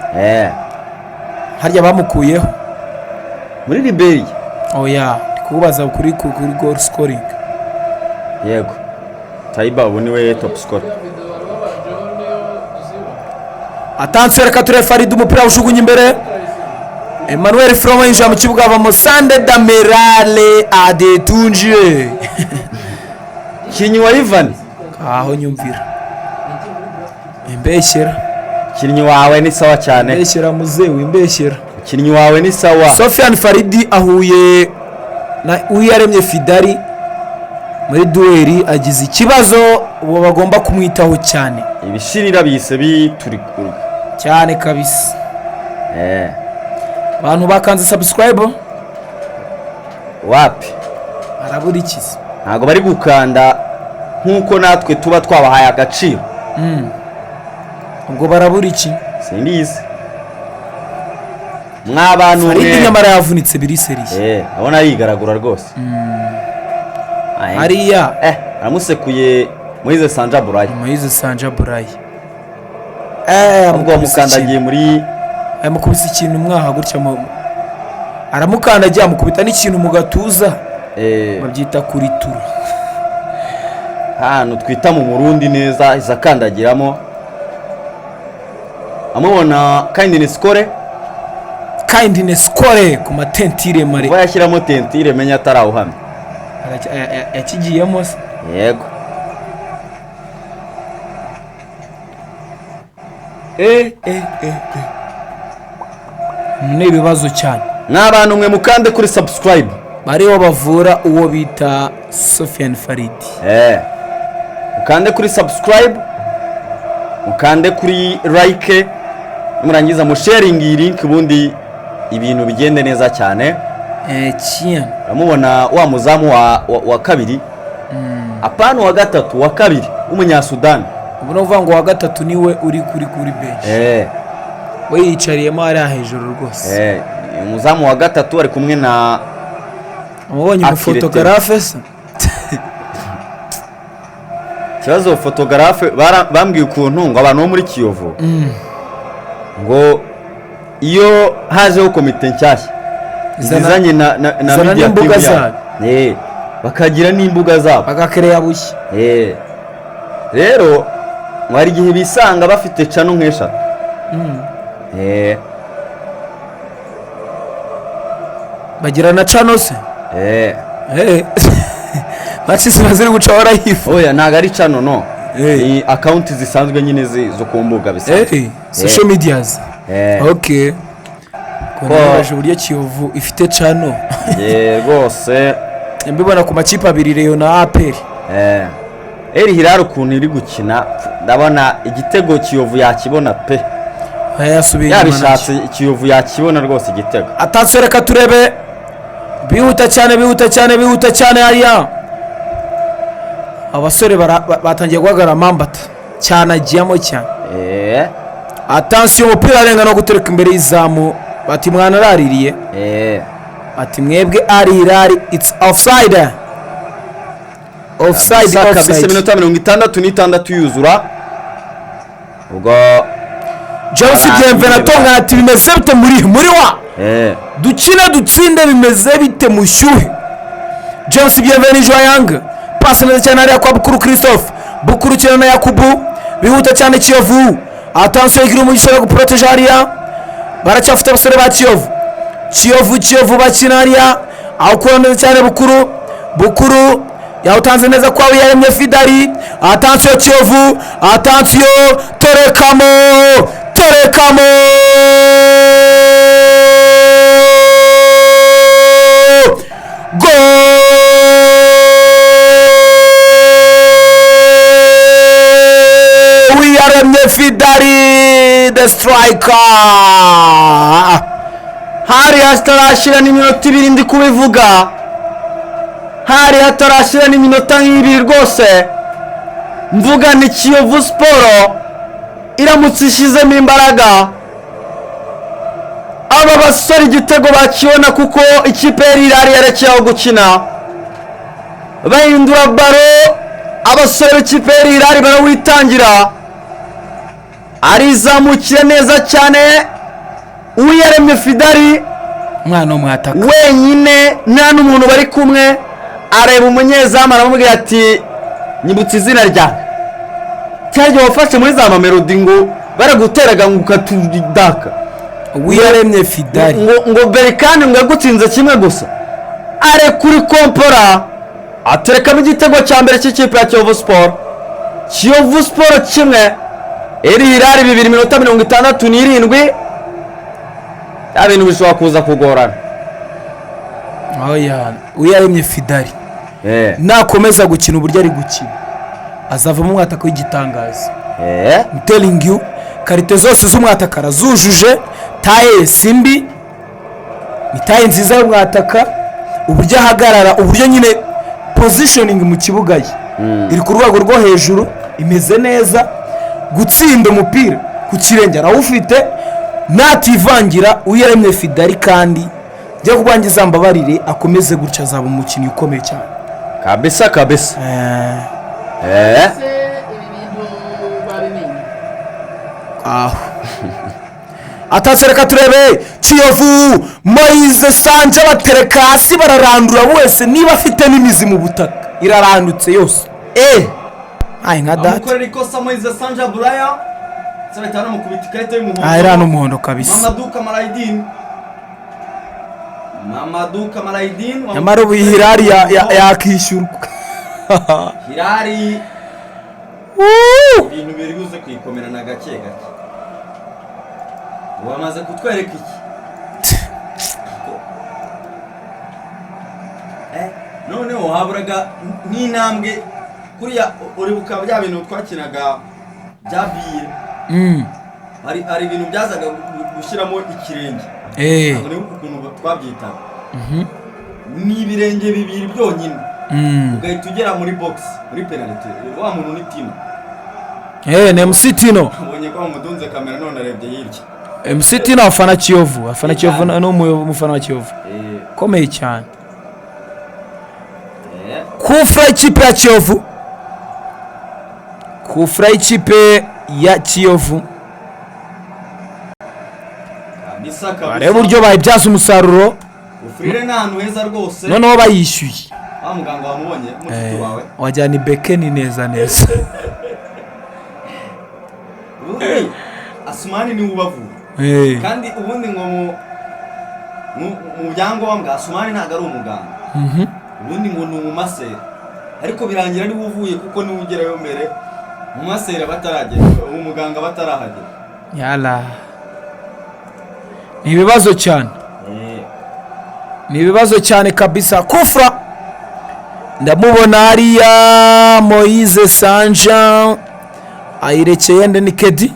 Harya bamukuyeho? Muri Liberia. Oya, ndi kukubaza kuri goal scoring. Yego. Taiba ubu niwe top scorer. Attention, reka turebe Farid, umupira ujugunye imbere, Emmanuel Fromo yinjira mu kibuga, avamo Sande Damerale Adetunje. Kinyi wa Ivan. Aho nyumvira imbeshyera. Kinyi wawe ni sawa cyane. Imbeshyera muzewe, imbeshyera. Kinyi wawe ni sawa. Sofiane Faridi ahuye na Uwiyaremye Fidari. Muri duel agize ikibazo, ubu bagomba kumwitaho cyane. Ibishirira bihise biturikurwa. Cyane kabisa. Abantu bakanze subscribe? Wapi. Barabura ikizi? Ntabwo bari gukanda nk'uko natwe tuba twabahaye agaciro. Ubwo barabura iki? Simbizi mwabantu Faridi mwe. Nyamara yavunitse biri sérieux. Abona yigaragura rwose. Aye. Hariya. Aramusekuye Moise Sanja Burayi. Moise Sanja Burayi. Ubwo wamukandagiye muri Yamukubise ikintu mwaha gutya aramukandagiye, amukubita n'ikintu mu gatuza. Babyita kuritura. Ahantu twita mu Murundi neza, iza akandagiramo amubona Kindness Kore. Kindness Kore ku matentire mare. Kuba yashyiramo tentire menya atarawuhamya. Yakigiyemo se? Yego. Ni ibibazo cyane. Mw'abantu mwe, mukande kuri subscribe. Bariho bavura uwo bita Sofiane Faridi. Mukande kuri subscribe, mukande kuri like, murangiza musharinga iyi link, ubundi ibintu bigende neza cyane. Cyane. Uramubona wa muzamu wa kabiri, apana wa gatatu, wa kabiri w'umunyasudani. Ubu ni ukuvuga ngo uwa gatatu niwe uri kuri bench. We yicariyemo hariya hejuru rwose. Umuzamu wa gatatu ari kumwe na Amubonye. Akirete. Umufotogarafe se? Ikibazo photographe bambwiye ukuntu ngo abantu bo muri Kiyovu ngo iyo hajeho komite nshyashya zizanye na Izana media n'imbuga team yabo. zabo. Bakagira n'imbuga zabo. Bagakereya bushya. Rero ngo hari igihe bisanga bafite channel nk'eshatu. Bagira na channel se? Match ziba ziri guca warayifu. Oya, ntabwo ari channel, no. Eh. Ni account zisanzwe nyine zo ku mbuga bisanzwe. Social medias. Okay. Ko- Uburyo Kiyovu ifite channel. Rwose. Mbibona ku makipe abiri, Rayon na APR. Al Hilal ukuntu iri gukina, ndabona igitego Kiyovu yakibona pe. Yasubiye inyuma nacyo. Yabishatse Kiyovu yakibona rwose igitego. Atatse, reka turebe, bihuta cyane, bihuta cyane, bihuta cyane hariya. Abasore batangiye guhagarara mambata cyane, agiyemo cyane. Attention, umupira arenga no gutereka imbere y'izamu, bati mwana araririye. Ati mwebwe Al Hilal, it's offside, offside. Kabisa kabisa. Offside. Iminota 66 yuzura ubwo. James Arangiye. Bienvenu ati bimeze bite muri wa dukine dutsinde, bimeze bite mushyuhe? James Bienvenu Joyang, pasi neza cyane hariya kwa Bukuru Christophe. Bukuru ukina na Yakubu, bihuta cyane Kiyovu. Attention, igira umugisha wo guporoteje hariya. Baracyafite abasore ba Kiyovu, Kiyovu, Kiyovu bakina hariya, awukura neza cyane Bukuru. Bukuru yawutanze neza kwa Wiyaremye Fidari. Attention Kiyovu, attention, terekamo, terekamo! Goal! Wiyaremye Fidari, the striker. Hari hatarashira n'iminota 2, ndi kubivuga, hari hatarashira n'iminota nk'ibiri rwose, mvuga ni Kiyovu Sport iramutse ishyizemo imbaraga, aba basore igitego bakibona, kuko ikipe yari irari yarekeye aho gukina, bahindura ballon, abasore b'ikipe yari irari barawitangira, arizamukiye neza cyane Uwiyaremye Fidari. Umwana w'umwataka. Wenyine, nta n'umuntu bari kumwe, areba umunyezamu aramubwira ati nyibutse izina ryawe cyaryo wafashe muri za Mamelodi ngo baraguteraga ngo ukatudaka. Wiyaremye Fidari. Ngo Berkane ngo yagutsinze kimwe gusa, are kuri kompora aterekamo igitego cya mbere cy'ikipe ya Kiyovu Sport. Kiyovu Sport 1, Al Hilal 2, iminota 67, bya bintu bishobora kuza kugorana. Oya, Wiyaremye Fidari. Nakomeza gukina uburyo ari gukina, azavamo umwataka w'igitangaza. I'm telling you, qualité zose z'umwataka arazujuje. Taille si mbi, ni taille nziza y'umwataka. Uburyo ahagarara, uburyo nyine positioning mu kibuga ye iri ku rwego rwo hejuru, imeze neza. Gutsinda umupira ku kirenge arawufite, nativangira uyaremye Fidari. Kandi njya kubwanjye, zambabarire, akomeze gutya, azaba umukinnyi ukomeye cyane. Kabisa kabisa. Ese ibi bintu babimenye? Aho atatse, reka turebe. Kiyovu, Moise Sanje batereka hasi, bararandura wese. Niba afite n'imizi mu butaka, irarandutse yose. Ayi nka data. Amukorera ikosa Moise Sanja Buraya, ndetse bahita banamukubita ikarita y'umuhondo. Aha iriya ni umuhondo kabisa. Mamadou Kamaraidine, Mamadou Kamaraidine. Nyamara ubu iyi Hilali yakishyurwa. Hilali ibintu biri buze kuyikomerana gake gake. Ubu bamaze kutwereka iki? Noneho haburaga n'intambwe kuriya. Uribuka bya bintu twakinaga bya biye? Hari ibintu byazaga gushyiramo ikirenge. Ntabwo nibuka ukuntu twabyitaga. Ni ibirenge bibiri byonyine, ugahita ugera muri box, muri penalty. Wa muntu ni Tino. Ni MC Tino. Ubonye ko bamudunze kamera, none arebye hirya. MC Tino afana Kiyovu, afana Kiyovu, ni umufana wa Kiyovu ukomeye cyane. Kufra y'ikipe ya Kiyovu, kufra y'ikipe ya Kiyovu. Kabisa kabisa. Barebe uburyo bayibyaza umusaruro. Ufurire ni ahantu heza rwose. Noneho bayishyuye. Wa muganga wamubonye, mushiki wawe? Wajyana ibekeni neza neza. Ubundi Asumani niwe ubavura. Kandi ubundi ngo mu byangombwa Asumani ntabwo ari umuganga. Ubundi ngo ni umumaseri, ariko birangira niwe uvuye, kuko niwe ugerayo mbere, umumaseri bataragera, umuganga batarahagera. Yala, ni ibibazo cyane. Ni ibibazo cyane kabisa. Kufra, ndamubona hariya Moise Sanja ayirekeye nde? Ni Kedi.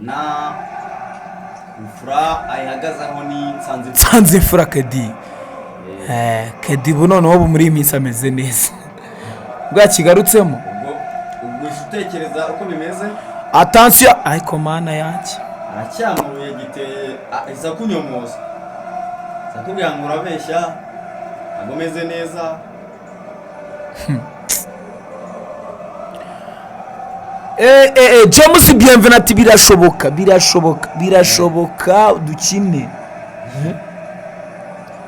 Na ufura ayihagazeho ni Nsanzimfura. Nsanzimfura Kedi. Kedi ubu noneho, ubu muri iyi minsi ameze neza bwakigarutsemo. Ubwo uhise utekereza uko bimeze. Attention, ariko mana yanjye! Aracyamuye giteye, iza kunyomoza, iza kubwira ngo urabeshya, ntabwo umeze neza. James Bienvenu ati birashoboka, birashoboka, birashoboka, dukine.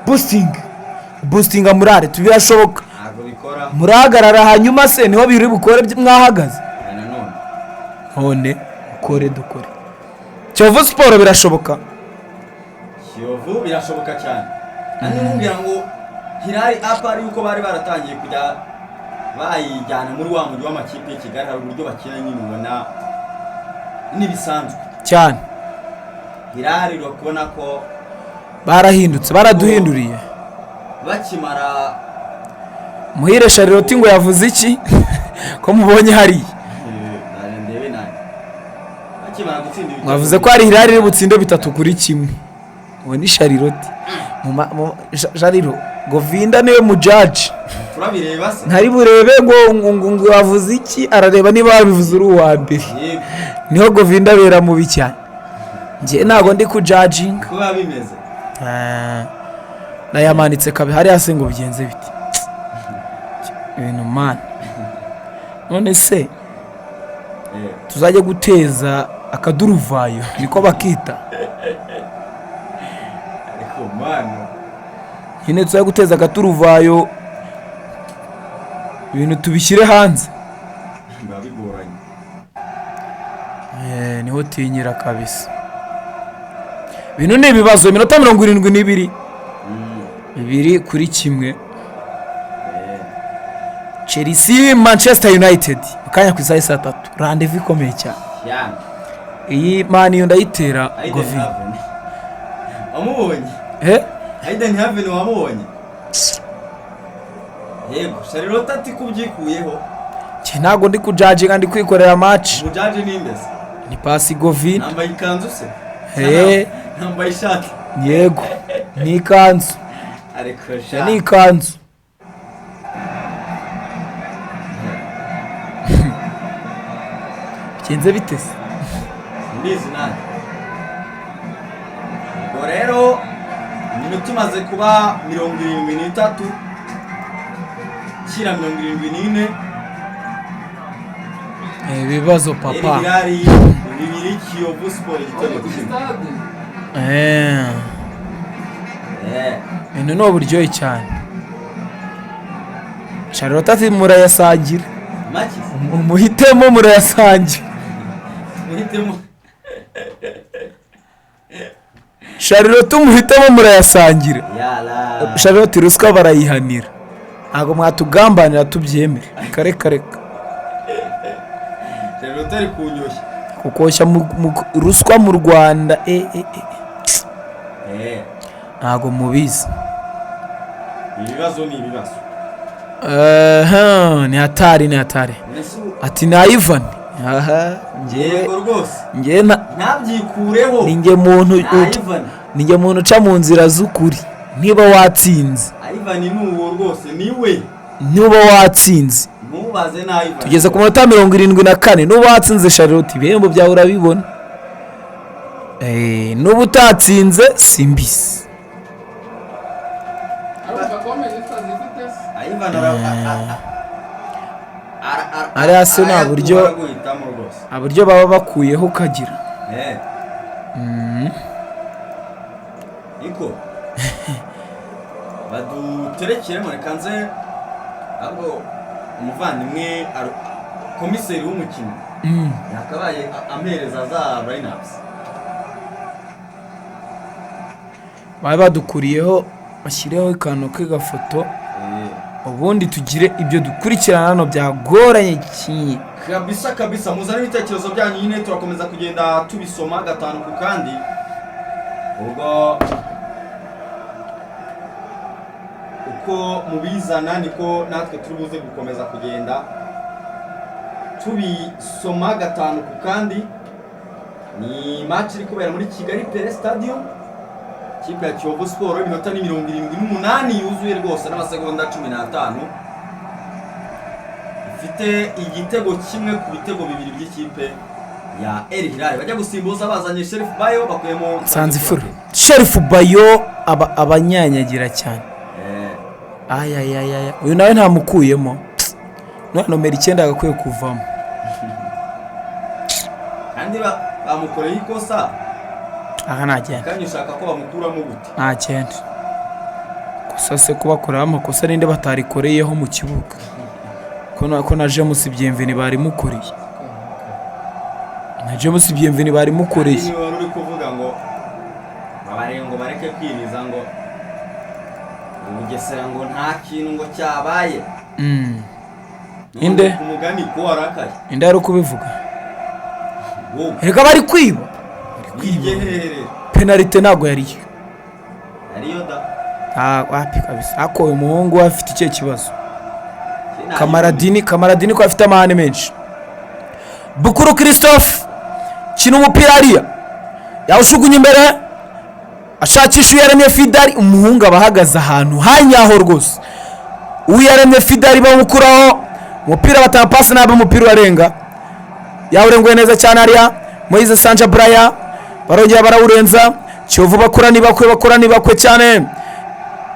Boosting, boosting morale, birashoboka. Ntabwo bikora. Murahagarara, hanyuma se niho biri bukore mwahagaze? Aya nanone. None ukore, dukore. Kiyovu Sport, birashoboka. Kiyovu birashoboka cyane. Kandi mubwira ngo Hilali apa ari uko bari baratangiye kujya bayijyana muri wa mujyi w'amakipe y'i Kigali, hari uburyo bakina nyine ubona n'ibisanzwe. Cyane. Hilali urabona ko Barahindutse, baraduhinduriye. Bakimara Muhire Charlotte ngo yavuze iki ko mubonye hariya? Naje ndebe nanjye bakimara gutsinda ibitego. Mwavuze ko hari Hilali iri butsinde 3-1. Uwo ni Charlotte. Jariro Govinda niwe mujaji. Turabireba se. Ntari burebe ngo wavuze iki, arareba niba wabivuze uri uwa mbere. Yego. Niho Govinda abera mubi cyane. Njye ntabwo ndi kujajinga. Ko biba bimeze. Nayamanitse kabi hariya se ngo bigenze biti ibintu mani? None se tuzajya guteza akaduruvayo, niko bakita? Ariko mani. Nyine tuzajya guteza akaturuvayo, ibintu tubishyire hanze. Biba bigoranye. Niho tinyira kabisa. Ibintu ni ibibazo. Iminota 72, 2-1. Chelsea Manchester United mu kanya ku isaha saa 3, rendez-vous ikomeye cyane. Cyane. Iyi mani yo ndayitera. Aiden Govin. Haven wamubonye? Eh. Aiden Haven wamubonye? Yego, Charlotte ati kubyikuyeho. Njye ntabwo ndi kujajinga, ndi kwikorera match. Umujaji ni ndese? Ni Pasi Govin. Nambaye ikanzu se? Eh. Nambaye ishati. Yego, ni ikanzu. Ariko Njye sha ni ikanzu. Bigenze bite se? Mbizi nanjye. Ubwo rero iminota imaze kuba 73 shyira 74. Ibibazo papa. Al Hilal 2, Kiyovu Sport igitego kuri 1. stade. Ibintu ni uburyohe cyane. Charlotte ati murayasangira. Make. Muhitemo, murayasangira. Muhitemo. Charlotte, umuhitemo, murayasangira. Yala. Charlotte, ruswa barayihanira, ntabwo mwatugambanira tubyemere. Kare kare. Charlotte ari kunyoshya. Kukoshya ruswa mu Rwanda, e. Ntabwo mubizi. Ibibazo ni ibibazo. Aha, ni hatari, ni hatari. Mbese ubu- Ati ni Ivan, aha njyewe. Yego rwose. Njyewe na Ntabyikureho. Ni njye muntu Na Ivan. Ni njye muntu uca mu nzira z'ukuri. Niba watsinze, Ivan ni uwo rwose, niwe. niba watsinze, Ntubaze na Ivan. tugeze ku manota 74, nuba watsinze, Charlotte, ibihembo byawe urabibona. Nuba utatsinze, simbisi. Arumva komeye zifite se. Ivan ara Ariya se nta buryo- araguhitamo rwose. Aburyo baba bakuyeho ukagira. Niko baduterekeremo, reka nze ahubwo umuvandimwe komiseri w'umukino yakabaye ampereza za lineups. Babe badukuriyeho, bashyireho akantu k'agafoto, ubundi tugire ibyo dukurikirana hano byagoranye ki. Kabisa kabisa, muzane ibitekerezo byanyu nyine, turakomeza kugenda tubisoma gatanu ku kandi. Ubwo uko mubizana niko natwe turi buze gukomeza kugenda tubisoma gatanu ku kandi. Ni match iri kubera muri Kigali Pele Stadium, ikipe ya Kiyovu Sport, iminota ni 78 yuzuye rwose n'amasegonda 15, ifite igitego 1 ku bitego 2 by'ikipe ya El Hilal. Bajya gusimbuza bazanye Sheriff Bayo, bakuyemo Nsanzifura Sherifu Bayo aba abanyanyagira cyane. Ayayayaya, uyu nawe ntamukuyemo none nomero 9 agakwiye kuvamo. Kandi bamukoreye ikosa. Aha ntagenda. Kandi ushaka ko bamukuramo gute? Ntagenda gusa se kubakoraho amakosa ninde batarikoreyeho mu kibuga? Ko na James Bienvenu barimukoreye, na James Bienvenu barimukoreye. Niwe wari uri kuvuga ngo babare ngo bareke kwiriza ngo Bugesera ngo nta kintu ngo cyabaye. Inde? Ku mugani ko warakaye. Inde ari kubivuga? Wowe. Erega bari kwiba. Bibye hehe rero? Penalite ntabwo yariyo. Ariyo da. Ah, wapi kabisa. Ako uyu muhungu we afite ikihe kibazo? Kamaradini, Kamaradini ko afite amahane menshi. Bukuru Christophe kina umupira hariya, yawushugunye imbere, ashakisha Uyaremye Fidari. Umuhungu aba ahagaze ahantu hanyaho rwose. Uyaremye Fidari bawukuraho umupira, batanga pasi nabi, umupira urarenga. Yawurenguye neza cyane hariya Moise Sanja Braya, barongera barawurenza. Kiyovu bakora nibakwe, bakora nibakwe cyane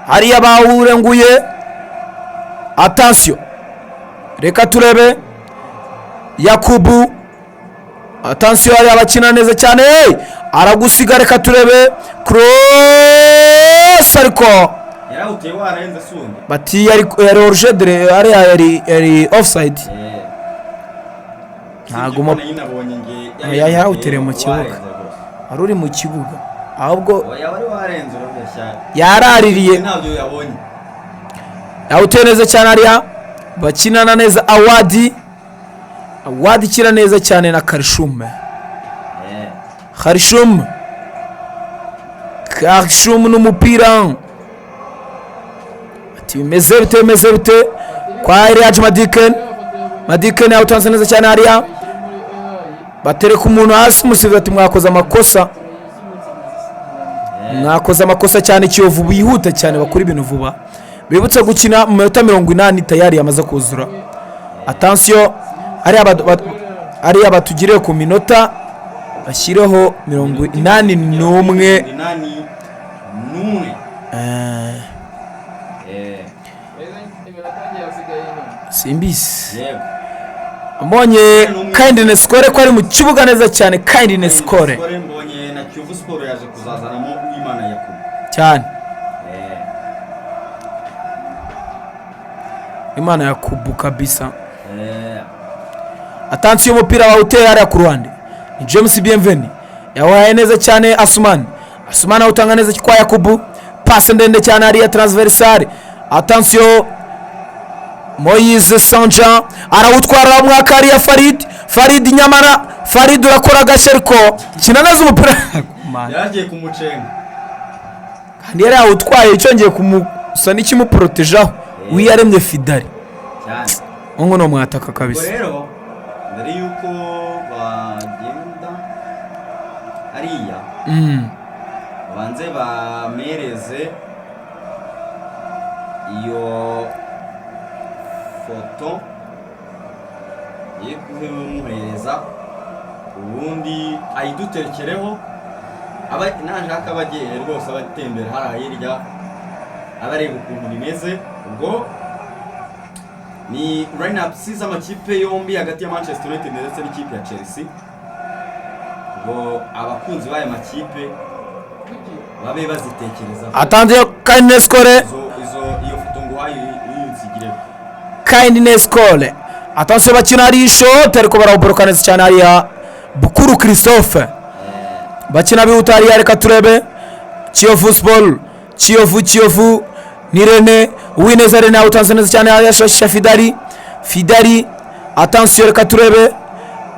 hariya, bawurenguye. Attention, reka turebe Yakubu. Attention, hariya bakina neza cyane. Hey! Aragusiga, reka turebe cross, ariko Yarawuteye warenze sundi. Bati yari hors-jeu, hariya yari offside. Ntago nabonye nge. Oya, yarawutereye mu kibuga. Warenze rwose. Wari uri mu kibuga ahubwo. Oya, wari warenze, urabeshya. Yaraririye. Ntabyo yabonye. Yawuteye neza cyane hariya, bakinana neza. Awadi, Awadi ikina neza cyane na Karishume. Karishume, Karishume n'umupira. Ati bimeze bite, bimeze bite? Kwa Eliaje Madiken. Madiken yawutanze neza cyane hariya, batereka umuntu hasi, umusifuzi ati mwakoze amakosa, mwakoze amakosa cyane. Kiyovu bihuta cyane, bakora ibintu vuba, bibutse gukina mu minota 80 tayari yamaze kuzura. Attention, hariya batugiriye ku minota bashyireho 81. 81. Simbizi. Yego. Mbonye Kindness Kore ko ari mu kibuga neza cyane. Kindness Kore. Kore mbonye na Kiyovu Sport yaje kuzazanamo Uwimana Yakubu. Cyane. Imana Yakubu kabisa. Attention, umupira wawuteye hariya ku ruhande ni James Bienveni, yawahaye neza cyane Asumani. Asumani awutanga neza kwa Yakubu, pase ndende cyane hariya transversale. Attention, Moise Sanja arawutwara, aramwaka hariya Farid. Farid, nyamara Farid urakora agashya, ariko kina neza umupira. Man. Yaragiye kumucenga. Kandi yari yawutwaye, cyongeye kumusa n'ikimuporotejaho Wiyaremye Fidari. Cyane. Ngo ni umwataka Ubwo kabisa. rero mbere y'uko bagenda hariya, babanze bamereze iyo foto ye kumuhereza, ubundi ayiduterekereho. Aba nashaka abagiye rwose abatembera hariya hirya, aba areba ukuntu bimeze. Ubwo ni line-ups z'amakipe yombi hagati ya Manchester United ndetse n'ikipe ya Chelsea, ngo abakunzi b'aya makipe babe bazitekereza. Atanze Kindness Kore. Izo iyo foto nguhaye uyinsigireho. Kindness Kore, attention, bakina hari ishoti ariko barawuboroka neza cyane hariya Bukuru Christophe. Bakina bihuta hariya, reka turebe. Kiyovu Sport, Kiyovu, Kiyovu ni Rene Uwineza. Rene awutanze neza cyane hariya, shasha Fidari. Fidari, attention, reka turebe,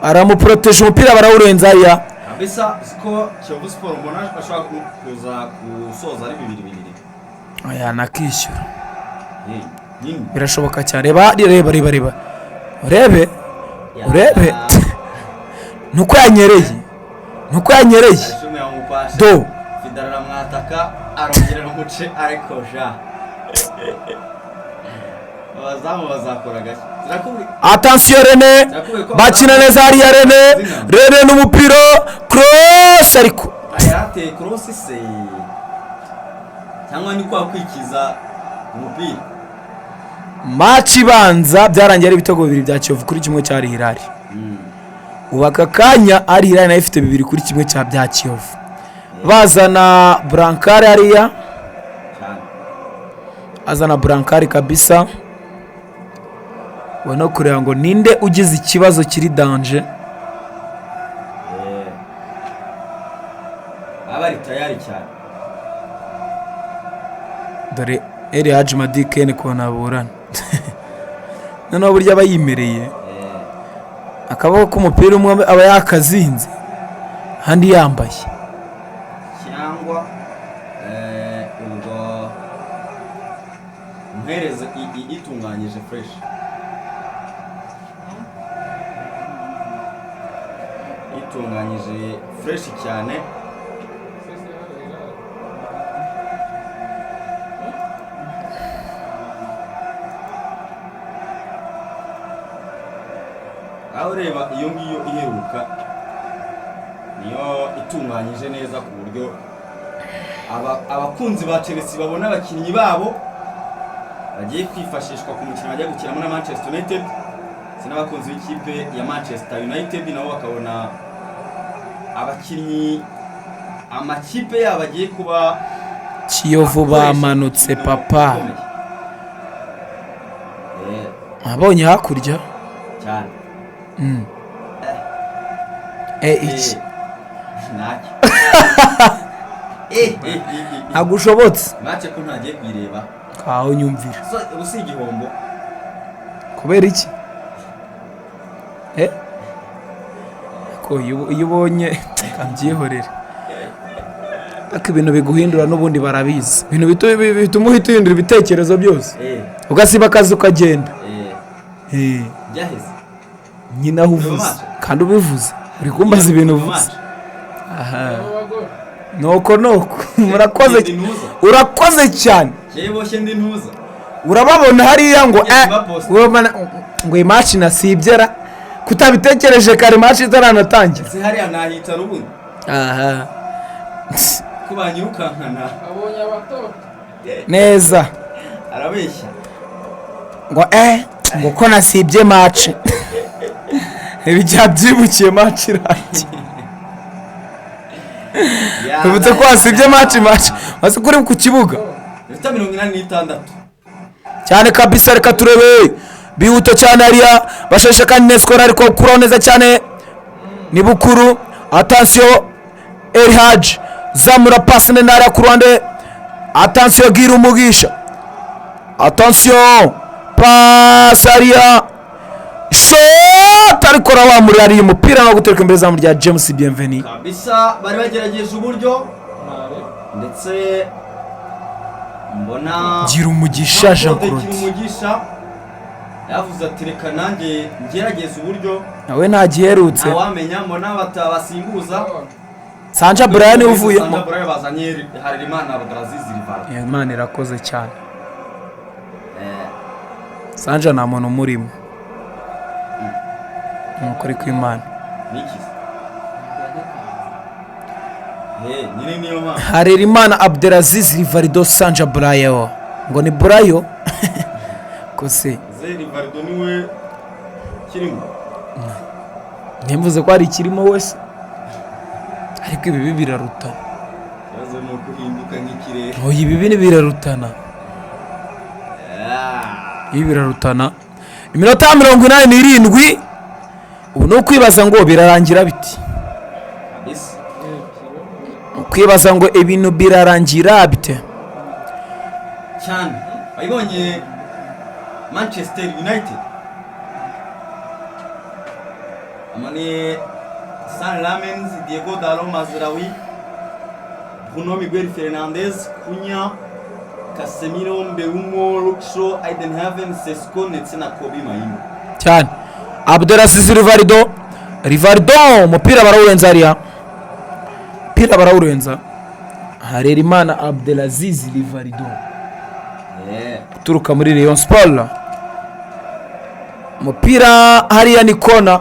aramuproteje, umupira barawurenza hariya. Kabisa siko Kiyovu Sport mbona bashobora kuza gusoza ari 2-2. Oya, nakishyura. Nyine. Birashoboka cyane. Reba, reba, reba, reba, urebe, urebe nuko yanyereye, nuko yanyereye. Ashimwe yamupashe. Do. Fidara aramwataka, arongera aramuce, ariko ja abazamu bazakora gake. Zirakubwiye. Attention, Rene, bakina neza hariya. Rene, Rene n'umupira, cross ariko. Yarateye cross se cyangwa ni kwa kwikiza umupira? Match ibanza byarangiye ari ibitego bibiri bya Kiyovu kuri kimwe cya Al Hilal. Ubu aka kanya Al Hilal nayo ifite 2-1 bya Kiyovu. Bazana brancard hariya. Cyane. Azana brancard kabisa, ubona kureba ngo ninde ugize ikibazo kiri danger. Baba bari tayari cyane. Dore Eri Haji Madikeni ukuntu aburana noneho, burya aba yimereye akaboko k'umupira umwe aba yakazinze ahandi yambaye. Cyangwa ubwo muhereze itunganyije fresh, itunganyije fresh cyane. Aho ureba iyo ngiyo iheruka niyo itunganyije neza ku buryo abakunzi ba Chelsea babona abakinnyi babo bagiye kwifashishwa ku mukino bajya gukinamo na Manchester United, ndetse n'abakunzi b'ikipe ya Manchester United nabo bakabona abakinnyi amakipe yabo agiye kuba Kiyovu akoresha bamanutse umukino papa. ukomeye. Abonye hakurya. Cyane. Iki Ntacyo. Ntabwo ushobotse. Match ko ntagiye kuyireba. Kaho nyumvira. So, ubu si igihombo? Kubera iki? Ko iyo ubonye kabyihorera, ariko ibintu biguhindura n'ubundi barabizi, ibintu bituma uhita uhindura ibitekerezo byose, ugasiba akazi ukagenda. Eh, Byaheze. Nyine aho uvuze kandi ubivuze, uri kumbaza ibintu uvuze. Aha. Nuko nuko murakoze. Ndi ntuza. Urakoze cyane. Jewe boshye ndi ntuza. Urababona hariya ngo Yes, baposta. Ngo iyi match nasibyera kutabitekereje kare, match itaranatangira. Ese hariya nahicara ubundi? Aha. Ko banyirukankana. Abonye abato. Neza. Arabeshya. Ngo ngo ko nasibye match, ibi byabyibukiye match irangiye. Bibutse ko wasibye match, match maze kuri ku kibuga. Iminota 86. Cyane kabisa. Reka turebe, bihuta cyane hariya, basheshe kandi neskora, ariko kuraho neza cyane ni Bukuru. Attention, Elhaj zamura pasi nene hariya ku ruhande. Attention, gira umugisha. Attention, pasi hariya, shot, ariko rawamuri hariya umupira no gutereka imbere zamu rya James Bienveni. Kabisa bari bagerageje uburyo, ndetse mbona Gira umugisha Jean Claude. Gira umugisha yavuze ati: "Reka nanjye ngerageze uburyo." Nawe ntagiherutse. Ntawamenya, mbona batabasimbuza. Sanja Brian uvuyemo. Sanja Brian bazanye Harerimana Abdulaziz Rivaldo. Imana irakoze cyane. Sanja nta muntu umurimo, ni ukuri kw'Imana. Niki? Nyine niyo mpamvu. Harerimana Abdelaziz Rivaldo Sanja Brayo, ngo ni Brayo kose. Ze Rivaldo niwe kirimo. Ntimvuze ko hari ikirimo wese, ariko ibibi birarutana. Ikibazo ni ukuhinduka nk'ikirere. Oya, ibibi ni birarutana. Ibi birarutana. Iminota 87 ubu, ni ukwibaza ngo birarangira biti. Kabisa. Ukwibaza ngo ibintu birarangira bite. Cyane, wayibonye Manchester United amane San Lamens, Diego Dalo, Mazraoui, Bruno Miguel Fernandes, Cunha, Casemiro, Mbeumo, Luke Shaw, Aiden Heaven, Sesko ndetse na Kobbie Mainoo. Cyane. Abdelaziz Rivaldo, Rivaldo, umupira barawurenza hariya, umupira barawurenza. Harerimana Abdelaziz Rivaldo uturuka muri Rayon Sport, umupira hariya ni kona,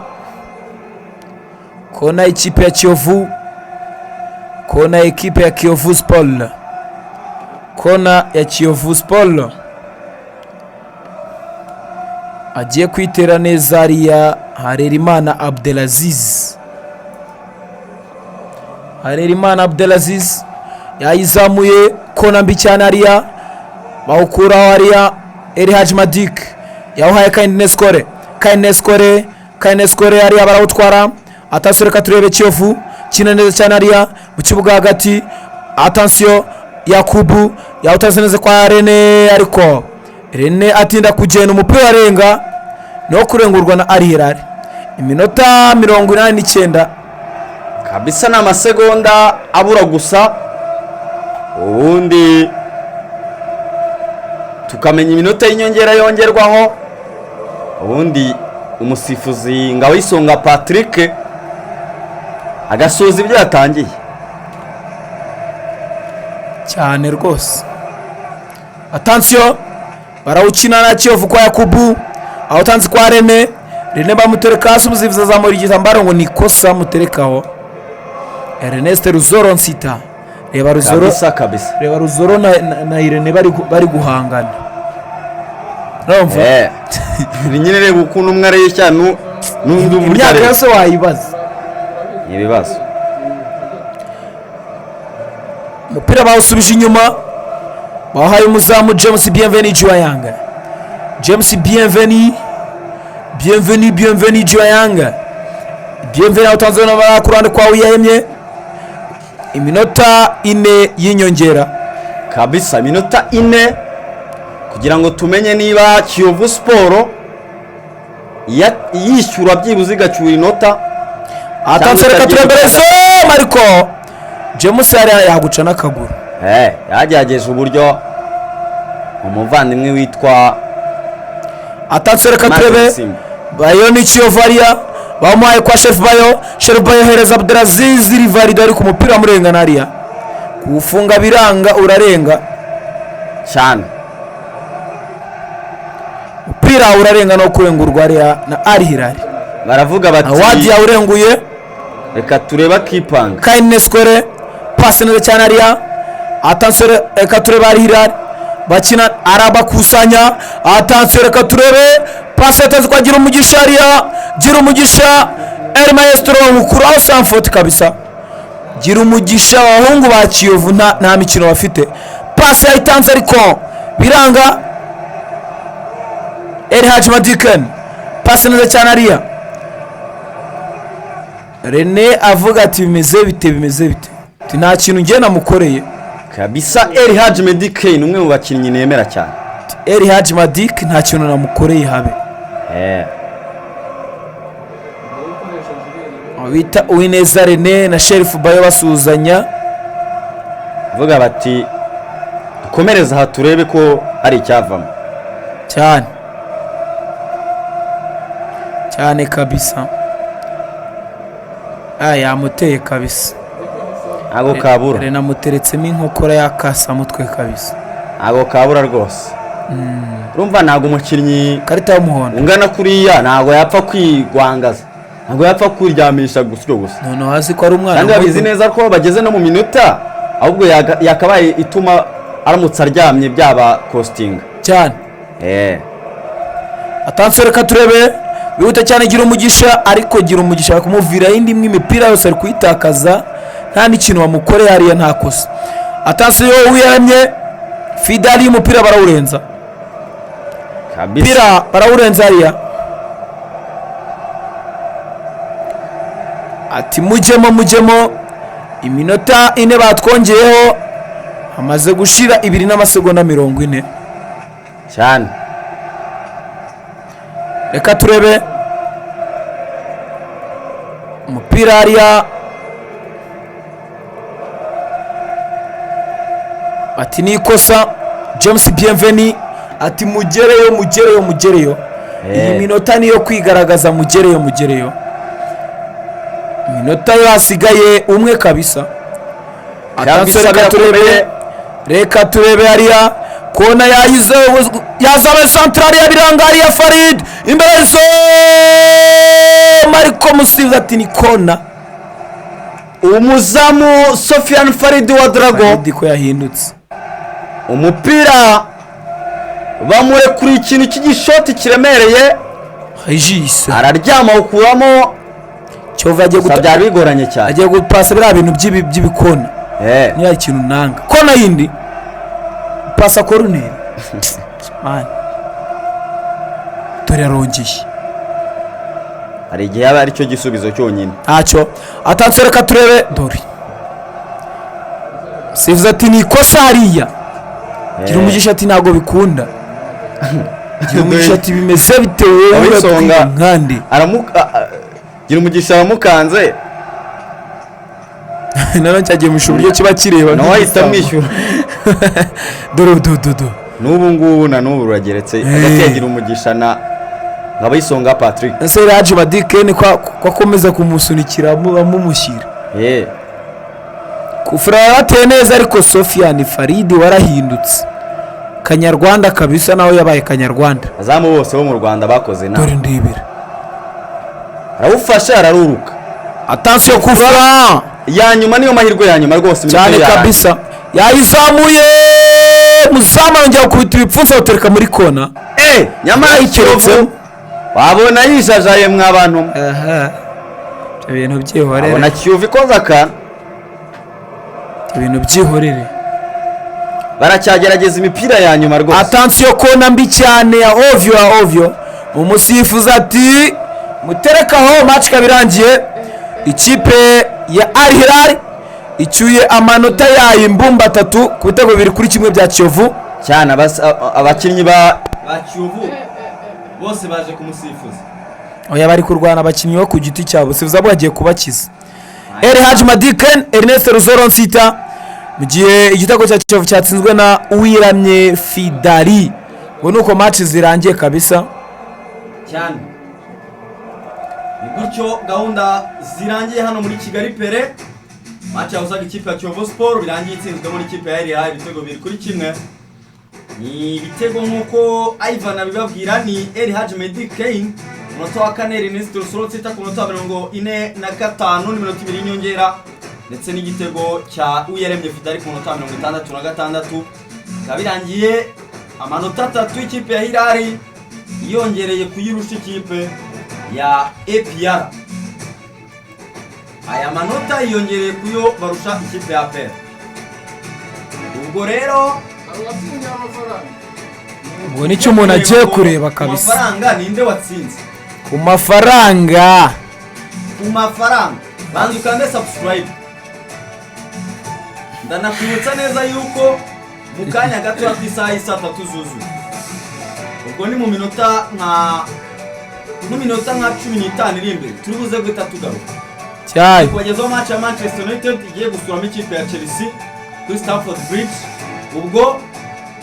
kona ikipe ya Kiyovu, kona ekipe ya Kiyovu Sport, kona ya Kiyovu Sport. Agiye kwitera neza hariya Harerimana Abdelaziz. Harerimana Abdelaziz yayizamuye, kona mbi cyane hariya, bawukuraho hariya. Elhaj Madik yawuhaye Kindness Kore, Kindness Kore, Kindness Kore hariya barawutwara. Attention, reka turebe, Kiyovu kina neza cyane hariya mu kibuga hagati. Attention, Yakubu yawutanze neza kwa Rene, ariko Rene atinda kugenda, umupira arenga no kurengurwa na Al Hilal. Iminota 89. Kabisa, ni amasegonda abura gusa, ubundi tukamenya iminota y'inyongera yongerwaho, ubundi umusifuzi Ngaboyisonga Patrick agasoza ibyo yatangiye. Cyane rwose. Attention, barawukina na Kiyovu kwa Yakubu, awutanze kwa Rene. Rene bamutereka hasi, umusifuzi azamura igitambaro ngo ni ikosa muterekaho Ernest Ruzoro Nsita. Reba Ruzoro. Kabisa kabisa. Reba Ruzoro na Irene bari guhangana, urumva? Ni nyine, reba ukuntu umwe areshya n'undi uburyo Imyaka areshya. yose wayibaza. Ni ibibazo. Umupira bawusubije inyuma, bawuhaye umuzamu James Bienveni Juayanga. James Bienveni, Bienveni, Bienveni Juayanga, Bienveni awutanze ku ruhande kwa Wiyahemye. Iminota 4 y'inyongera. Kabisa, iminota 4 kugira ngo tumenye niba Kiyovu Sport yishyura byibuze igacyura inota. Atanze, reka turembere zoma, ariko James yari yaguca n'akaguru. Yagerageje uburyo umuvandimwe witwa Atatse, reka Maze turebe. Simba. Bayo ni Kiyovu hariya, bamuhaye kwa Shefu Bayo. Shefu Bayo hereza Abdelaziz Rivaldo, ariko umupira amurengana hariya, kuwufunga biranga, urarenga. Cyane. Umupira urarenga no kurengurwa hariya na Al Hilal. Baravuga bati Awadi yawurenguye. Reka turebe akipanga. Kindness Kore, pasi neza cyane hariya. Attention, reka turebe. Al Hilal bakina, arabakusanya. Attention, reka turebe pasi yatanze kwa Gira Umugisha hariya. Gira Umugisha El Maestro bamukuraho sans faute kabisa. Gira Umugisha, abahungu ba Kiyovu nta mikino bafite. Pasi yayitanze ariko biranga. El Hadji Madiken, pasi neza cyane hariya. Rene avuga ati: "Bimeze bite, bimeze bite?" Ati: "Nta kintu njye namukoreye." Kabisa, El Hadji Medi Kane, umwe mu bakinnyi nemera cyane. El Hadji Madik, nta kintu namukoreye habe. Bita Uwineza Rene na Sherifu Bayo basuhuzanya. Vuga bati: "Dukomereze aha turebe ko hari icyavamo." Cyane cyane kabisa. Ah, yamuteye kabisa. Ntabwo kabura. Rene amuteretsemo inkokora y'akasamutwe kabisa. Ntabwo kabura rwose. Urumva ntabwo umukinnyi Ikarita y'umuhondo. ungana kuriya ntabwo yapfa kwigwangaza, ntabwo yapfa kwiryamisha gutyo gusa. Noneho hasi ko ari umwana Kandi babizi muto. neza ko bageze no mu minota ahubwo yakabaye ituma aramutse aryamye byaba costinga. Cyane. Attention, reka turebe, bihute cyane. Gira Umugisha, ariko Gira Umugisha bari kumuviraho indi imwe. Imipira yose ari kuyitakaza, nta n'ikintu bamukoreye hariya, nta kosa. Attention, Uwiyaremye Fidali, umupira barawurenza. Kabisa. Umupira barawurenza hariya. Ati: "Mujyemo, mujyemo." Iminota 4 batwongeyeho, hamaze gushira 2 n'amasegonda 40. Cyane. Reka turebe umupira hariya. Ati: "Ni ikosa." James Bienveni ati: "Mugereyo, mugereyo, mugereyo." Iyi minota niyo kwigaragaza. Mugereyo, mugereyo. Iminota yo hasigaye umwe kabisa. Kabisa. Attention, reka turebe. Birakomeye. Reka turebe hariya, kona yayize, yazabaye santarari ya biranga hariya. Farid imbere zo, Mariko Musizi ati: "Ni kona." Umuzamu Sofiane Farid wa Drago. Farid ko yahindutse. Umupira bamurekuriye ikintu cy'igishoti kiremereye. Regis Araryama, awukuramo. Kiyovu agiye Gusa guta byari bigoranye cyane. Agiye gupasa biriya bintu by'ibikona. Niyo ikintu nanga, kona yindi, pasa koruneri man. Dore yarongeye. Hari igihe yaba aricyo gisubizo cyonyine. Ntacyo atanze. Reka turebe, dore sivuze ati: "Ni ikosa hariya." Gira Umugisha ati: "Ntabwo bikunda." Gira Umugisha ati: "Bimeze bitewe Abisonga. nkande." Gira Umugisha aramukanze. Nanone cyagiye mu uburyo kiba kireba Nawe ahita amwishyura. Dore do do do. N'ubu ngubu na n'ubu rurageretse hagati ya Gira Umugisha na Nkabayisonga Patrick. Ese Raji Madike ko akomeza kumusunikira amumushyira? Kufura yarateye neza, ariko Sofiane Faridi warahindutse kanyarwanda kabisa, nawe yabaye kanyarwanda. Abazamu bose bo mu Rwanda bakoze Dore inama. ndebera. Arawufashe, araruruka. Attention, kufura. Ya nyuma, niyo mahirwe ya nyuma rwose, iminota Cyane. yarangiye. Kabisa, yayizamuye, muzamu yongera gukubita ibipfunsi, awutereka muri kona. Nyamara Yayiteretsemo. Kiyovu wabona yijajaye mwa bantu mwe. Aha, ibyo bintu byihorere. Wabona Kiyovu ikoze akantu. Ibyo bintu byihorere. Baracyagerageza imipira ya nyuma rwose. Attention, kona mbi cyane ya ovyo, ya ovyo. Umusifuzi ati: "Muterekaho." Match ikaba irangiye, ikipe ya Al Hilal icyuye amanota yayo imbumba atatu ku bitego 2-1 bya Kiyovu. Cyane, abakinnyi ba Kiyovu bose baje kumusifuza. Oya, bari kurwana abakinnyi bo ku giti cyabo. Sifuza abo bagiye kubakiza. El Hadji Madiken Ernest Ruzoro Nsita, mu gihe igitego cya Kiyovu cyatsinzwe na Uwiramye Fidali. Ngo nuko match zirangiye kabisa. Cyane. Ni gutyo gahunda zirangiye hano muri Kigali Pele. Match yahuzaga ikipe ya Kiyovu Sport birangiye itsinzwemo n'ikipe ya Al Hilal ibitego 2-1. Ni ibitego nk'uko Ivan abibabwira, ni El Hadji Mehdi Kane umunota wa kane, Ernest Rusorotsi ku munota wa 45 n'iminota 2 y'inyongera, ndetse n'igitego cya Uyaremye Fidari ku munota wa 66. Bikaba birangiye amanota 3 y'ikipe ya Hilal yiyongereye kuyirusha ikipe ya APR. Aya manota yiyongereye kuyo barusha ikipe ya APR. Ubwo rero Hari uwatsindiye amafaranga. Ubwo nicyo umuntu agiye kureba ku kabisa. mafaranga ninde watsinze? Ku mafaranga. Ku mafaranga, banza ukande subscribe. Ndanakwibutsa neza yuko mu kanya gato ku isaha y'i 3:00 zuzuye, ubwo ni mu minota nka 15 iri imbere, turi buze guhita tugaruka Cyane. kubagezaho match ya Manchester United igiye gusuramo ikipe ya Chelsea kuri Stamford Bridge. Ubwo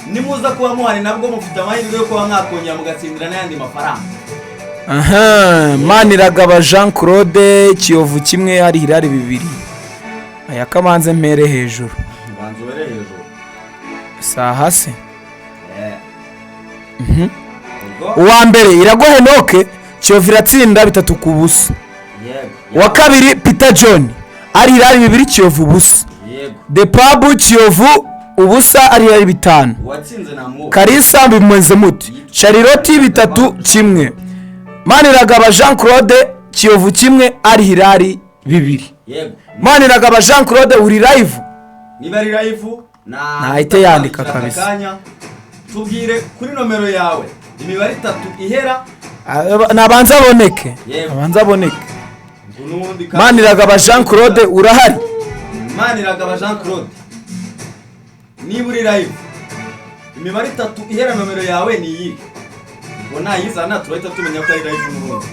nimuza kuba muhari, nabwo mufite amahirwe yo kuba mwakongera mugatsindira n'ayandi mafaranga. Aha, Maniragaba Jean Claude, Kiyovu 1, Al Hilal 2. Aya kamanze mpere hejuru. Banza ubere hejuru. Saha se. Ubwo Uwa mbere Irago Henoke, Kiyovu iratsinda 3-0. Uwa kabiri Peter John, Al Hilal 2, Kiyovu 0. Depabu, Kiyovu 0, Al Hilal 5. Uwatsinze namwo. Kalisa bimeze muti Charlotte 3-1. Maniragaba Jean Claude, Kiyovu 1, Al Hilal 2. Maniragaba Jean Claude, uri live? Niba ari live na Nahite yandika aka kabisa. kanya tubwire kuri nomero yawe imibare 3 ihera. Nabanza aboneke. Yego. Abanza aboneke. Ngo n'ubundi Maniragaba Jean Claude, urahari? Maniragaba Jean Claude, niba uri live, imibare 3 ihera nomero yawe ni iyi. Ngo nayizana turahita tumenya ko ari live n'ubundi.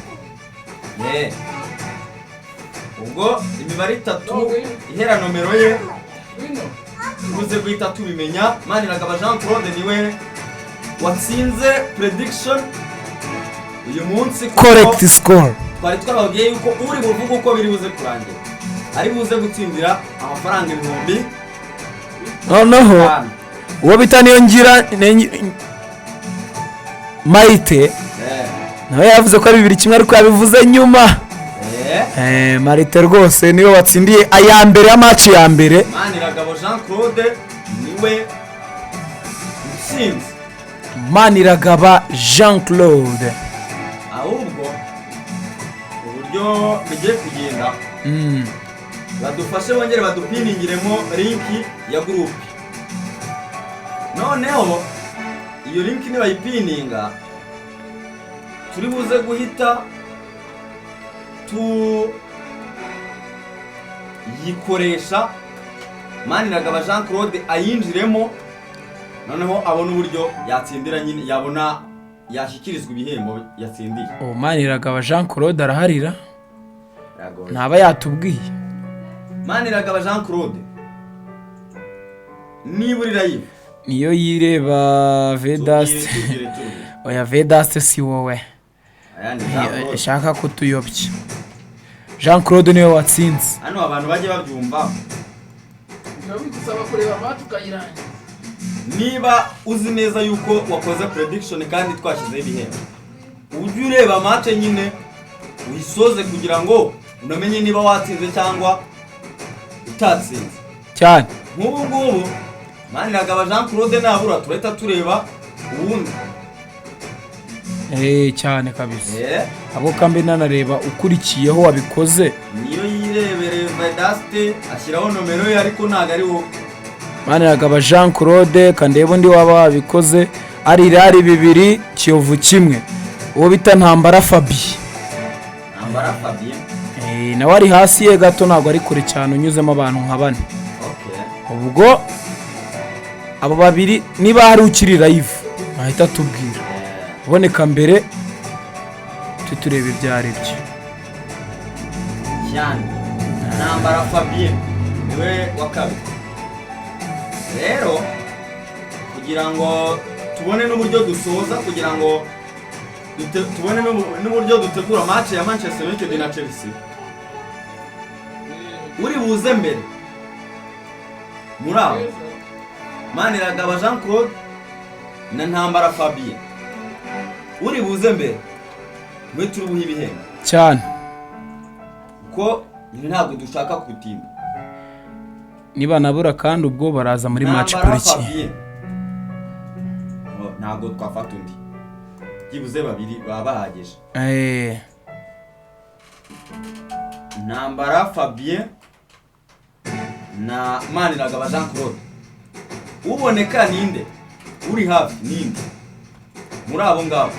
Ubwo imibare 3 ihera nomero ye Wino. tuze guhita tubimenya. Maniragaba Jean Claude niwe watsinze prediction uyu munsi, kuko Correct score. twari twababwiye yuko uri buvuge uko biri buze kurangira ari buze gutsindira amafaranga 5000. Noneho uwo bita niyo ngira Marite nawe yavuze ko ari 2-1, ariko yabivuze nyuma. Marite rwose niwe watsindiye aya mbere ya match ya mbere. Maniragabo Jean Claude niwe utsinze. Maniragaba Jean Claude. Ahubwo uburyo bigiye kugenda, badufashe bongere badupiningiremo link ya groupe. Noneho iyo link nibayipininga, turi buze guhita tuyikoresha, Maniragaba Jean Claude ayinjiremo, noneho abone uburyo yatsindira nyine, yabona yashyikirizwa ibihembo yatsindiye. Uwo Maniragaba Jean Claude araharira? Biragoye. Ntaba yatubwiye. Maniragaba Jean Claude, niba uri live, Niyo yireba Vedaste. tubwire, tubwire. Oya, Vedaste si wowe. Aya ni Jean Claude. Shaka kutuyobya. Jean Claude niwe watsinze. Hano abantu bajye babyumva. Biba bigusaba kureba match ukayirangiza. Niba uzi neza yuko wakoze prediction kandi twashyizeho ibihembo, ujye ureba match nyine uyisoze kugira ngo unamenye niba watsinze cyangwa utatsinze. Cyane. Nk'ubu ngubu Maniragaba Jean Claude nabura, turahita tureba uwundi. Cyane kabisa. Abo kambe nanareba ukurikiyeho wabikoze. Niyo yirebereye Vedaste ashyiraho nomero ye, ariko ntabwo ari wowe. Maniragaba Jean Claude, kandebe undi waba wabikoze. Al Hilal 2, Kiyovu 1, uwo bita Ntambara Fabi. Ntambara Fabien. Nawe ari hasi ye gato, ntabwo ari kure cyane, unyuzemo abantu nka bane. Ubwo abo babiri, niba hari ukiri live nahita tubwira, uboneka mbere turebe ibyo ari byo. Cyane. Ntambara Fabien niwe wa kabiri. Rero kugira ngo tubone n'uburyo dusoza, kugira ngo tubone n'uburyo dutegura match ya Manchester United na Chelsea. Uri buze mbere muri abo, Maniragaba Jean Claude na Ntambara Fabien, uri buze mbere mwe turi buhe ibihembo. Cyane. Kuko ntabwo dushaka kutinda. Nibanabura kandi ubwo baraza muri match Ntambara ikurikiye. Fabien. No, ntabwo twafata undi, byibuze babiri baba bahagije. Ntambara Fabien na Maniragaba Jean Claude, uboneka ninde? Uri hafi ninde muri abo ngabo?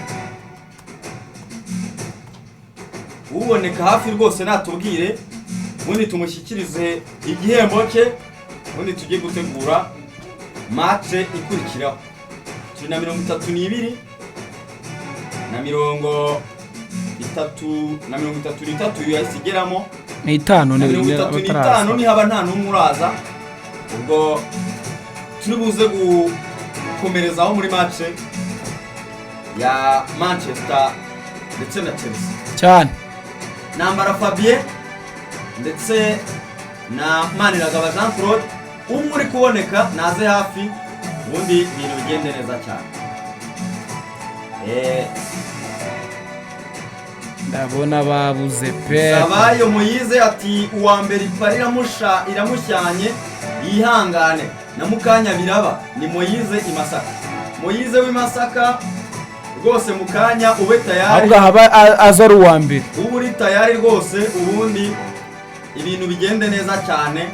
Uboneka hafi rwose natubwire, ubundi tumushyikirize igihembo cye, ubundi tujye gutegura match ikurikiraho. Turi na 32 na 30 na 33 yahise igeramo. Ni itanu. Na Ni 35. bataraza. Nihaba nta n'umwe uraza, ubwo turi buze gukomerezaho muri match ya Manchester ndetse na Chelsea. Cyane. Ntambara Fabien ndetse na Maniragaba Jean Claude, umwe uri kuboneka naze hafi, ubundi ibintu bigende neza cyane. Ndabona babuze pe. Sabayo Muyize ati uwa mbere ipara iramushyanye, yihangane na mukanya biraba. Ni Moyize i Masaka, Moyize w'i Masaka rwose, mukanya ube tayari. Ahubwo haba aza ari uwa mbere. Uba uri tayari rwose, ubundi ibintu bigende neza cyane.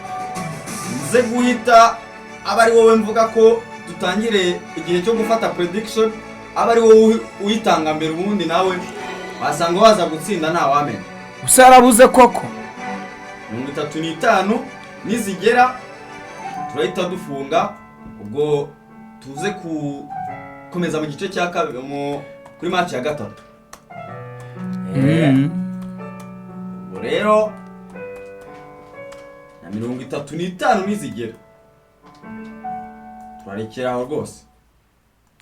Nze guhita aba ari wowe mvuga ko dutangire igihe cyo gufata prediction, aba ari wowe uyitanga mbere, ubundi nawe wasanga waza gutsinda, ntawamenya. Gusa yarabuze koko. 35 nizigera turahita dufunga, ubwo tuze gukomeza mu gice cya kabiri kuri match ya gatatu. Ubwo rero na 35 nizigera turarekera aho rwose.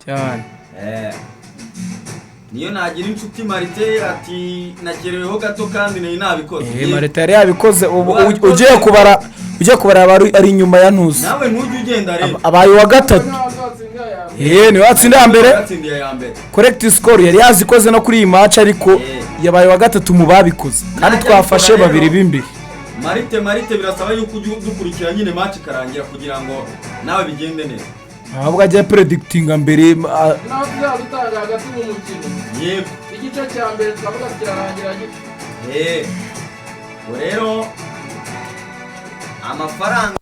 Cyane. Niyo nagira inshuti Marite ati nakereweho gato kandi nari nabikoze. Marita yari yabikoze ubu. Wabikoze. Ugiye kubara aba ari inyuma ya ntuzi. Nawe ntujye ugenda rero. Abaye uwa gatatu. Niwe watsinda ya mbere. Yatsindiye ya mbere. Correct score yari yazikoze no kuri iyi match, ariko yabaye uwa gatatu mu babikoze kandi Najya twafashe abikora babiri rero. b'imbere. Marite, Marite, birasaba yuko ujya udukurikira nyine match ikarangira kugira ngo nawe bigende neza. Ahubwo ajya predictinga mbere. Naho tuzaba dutanga hagati mu mukino. Yego. Igice cya mbere twavuga kirarangira gito. Ubwo rero amafaranga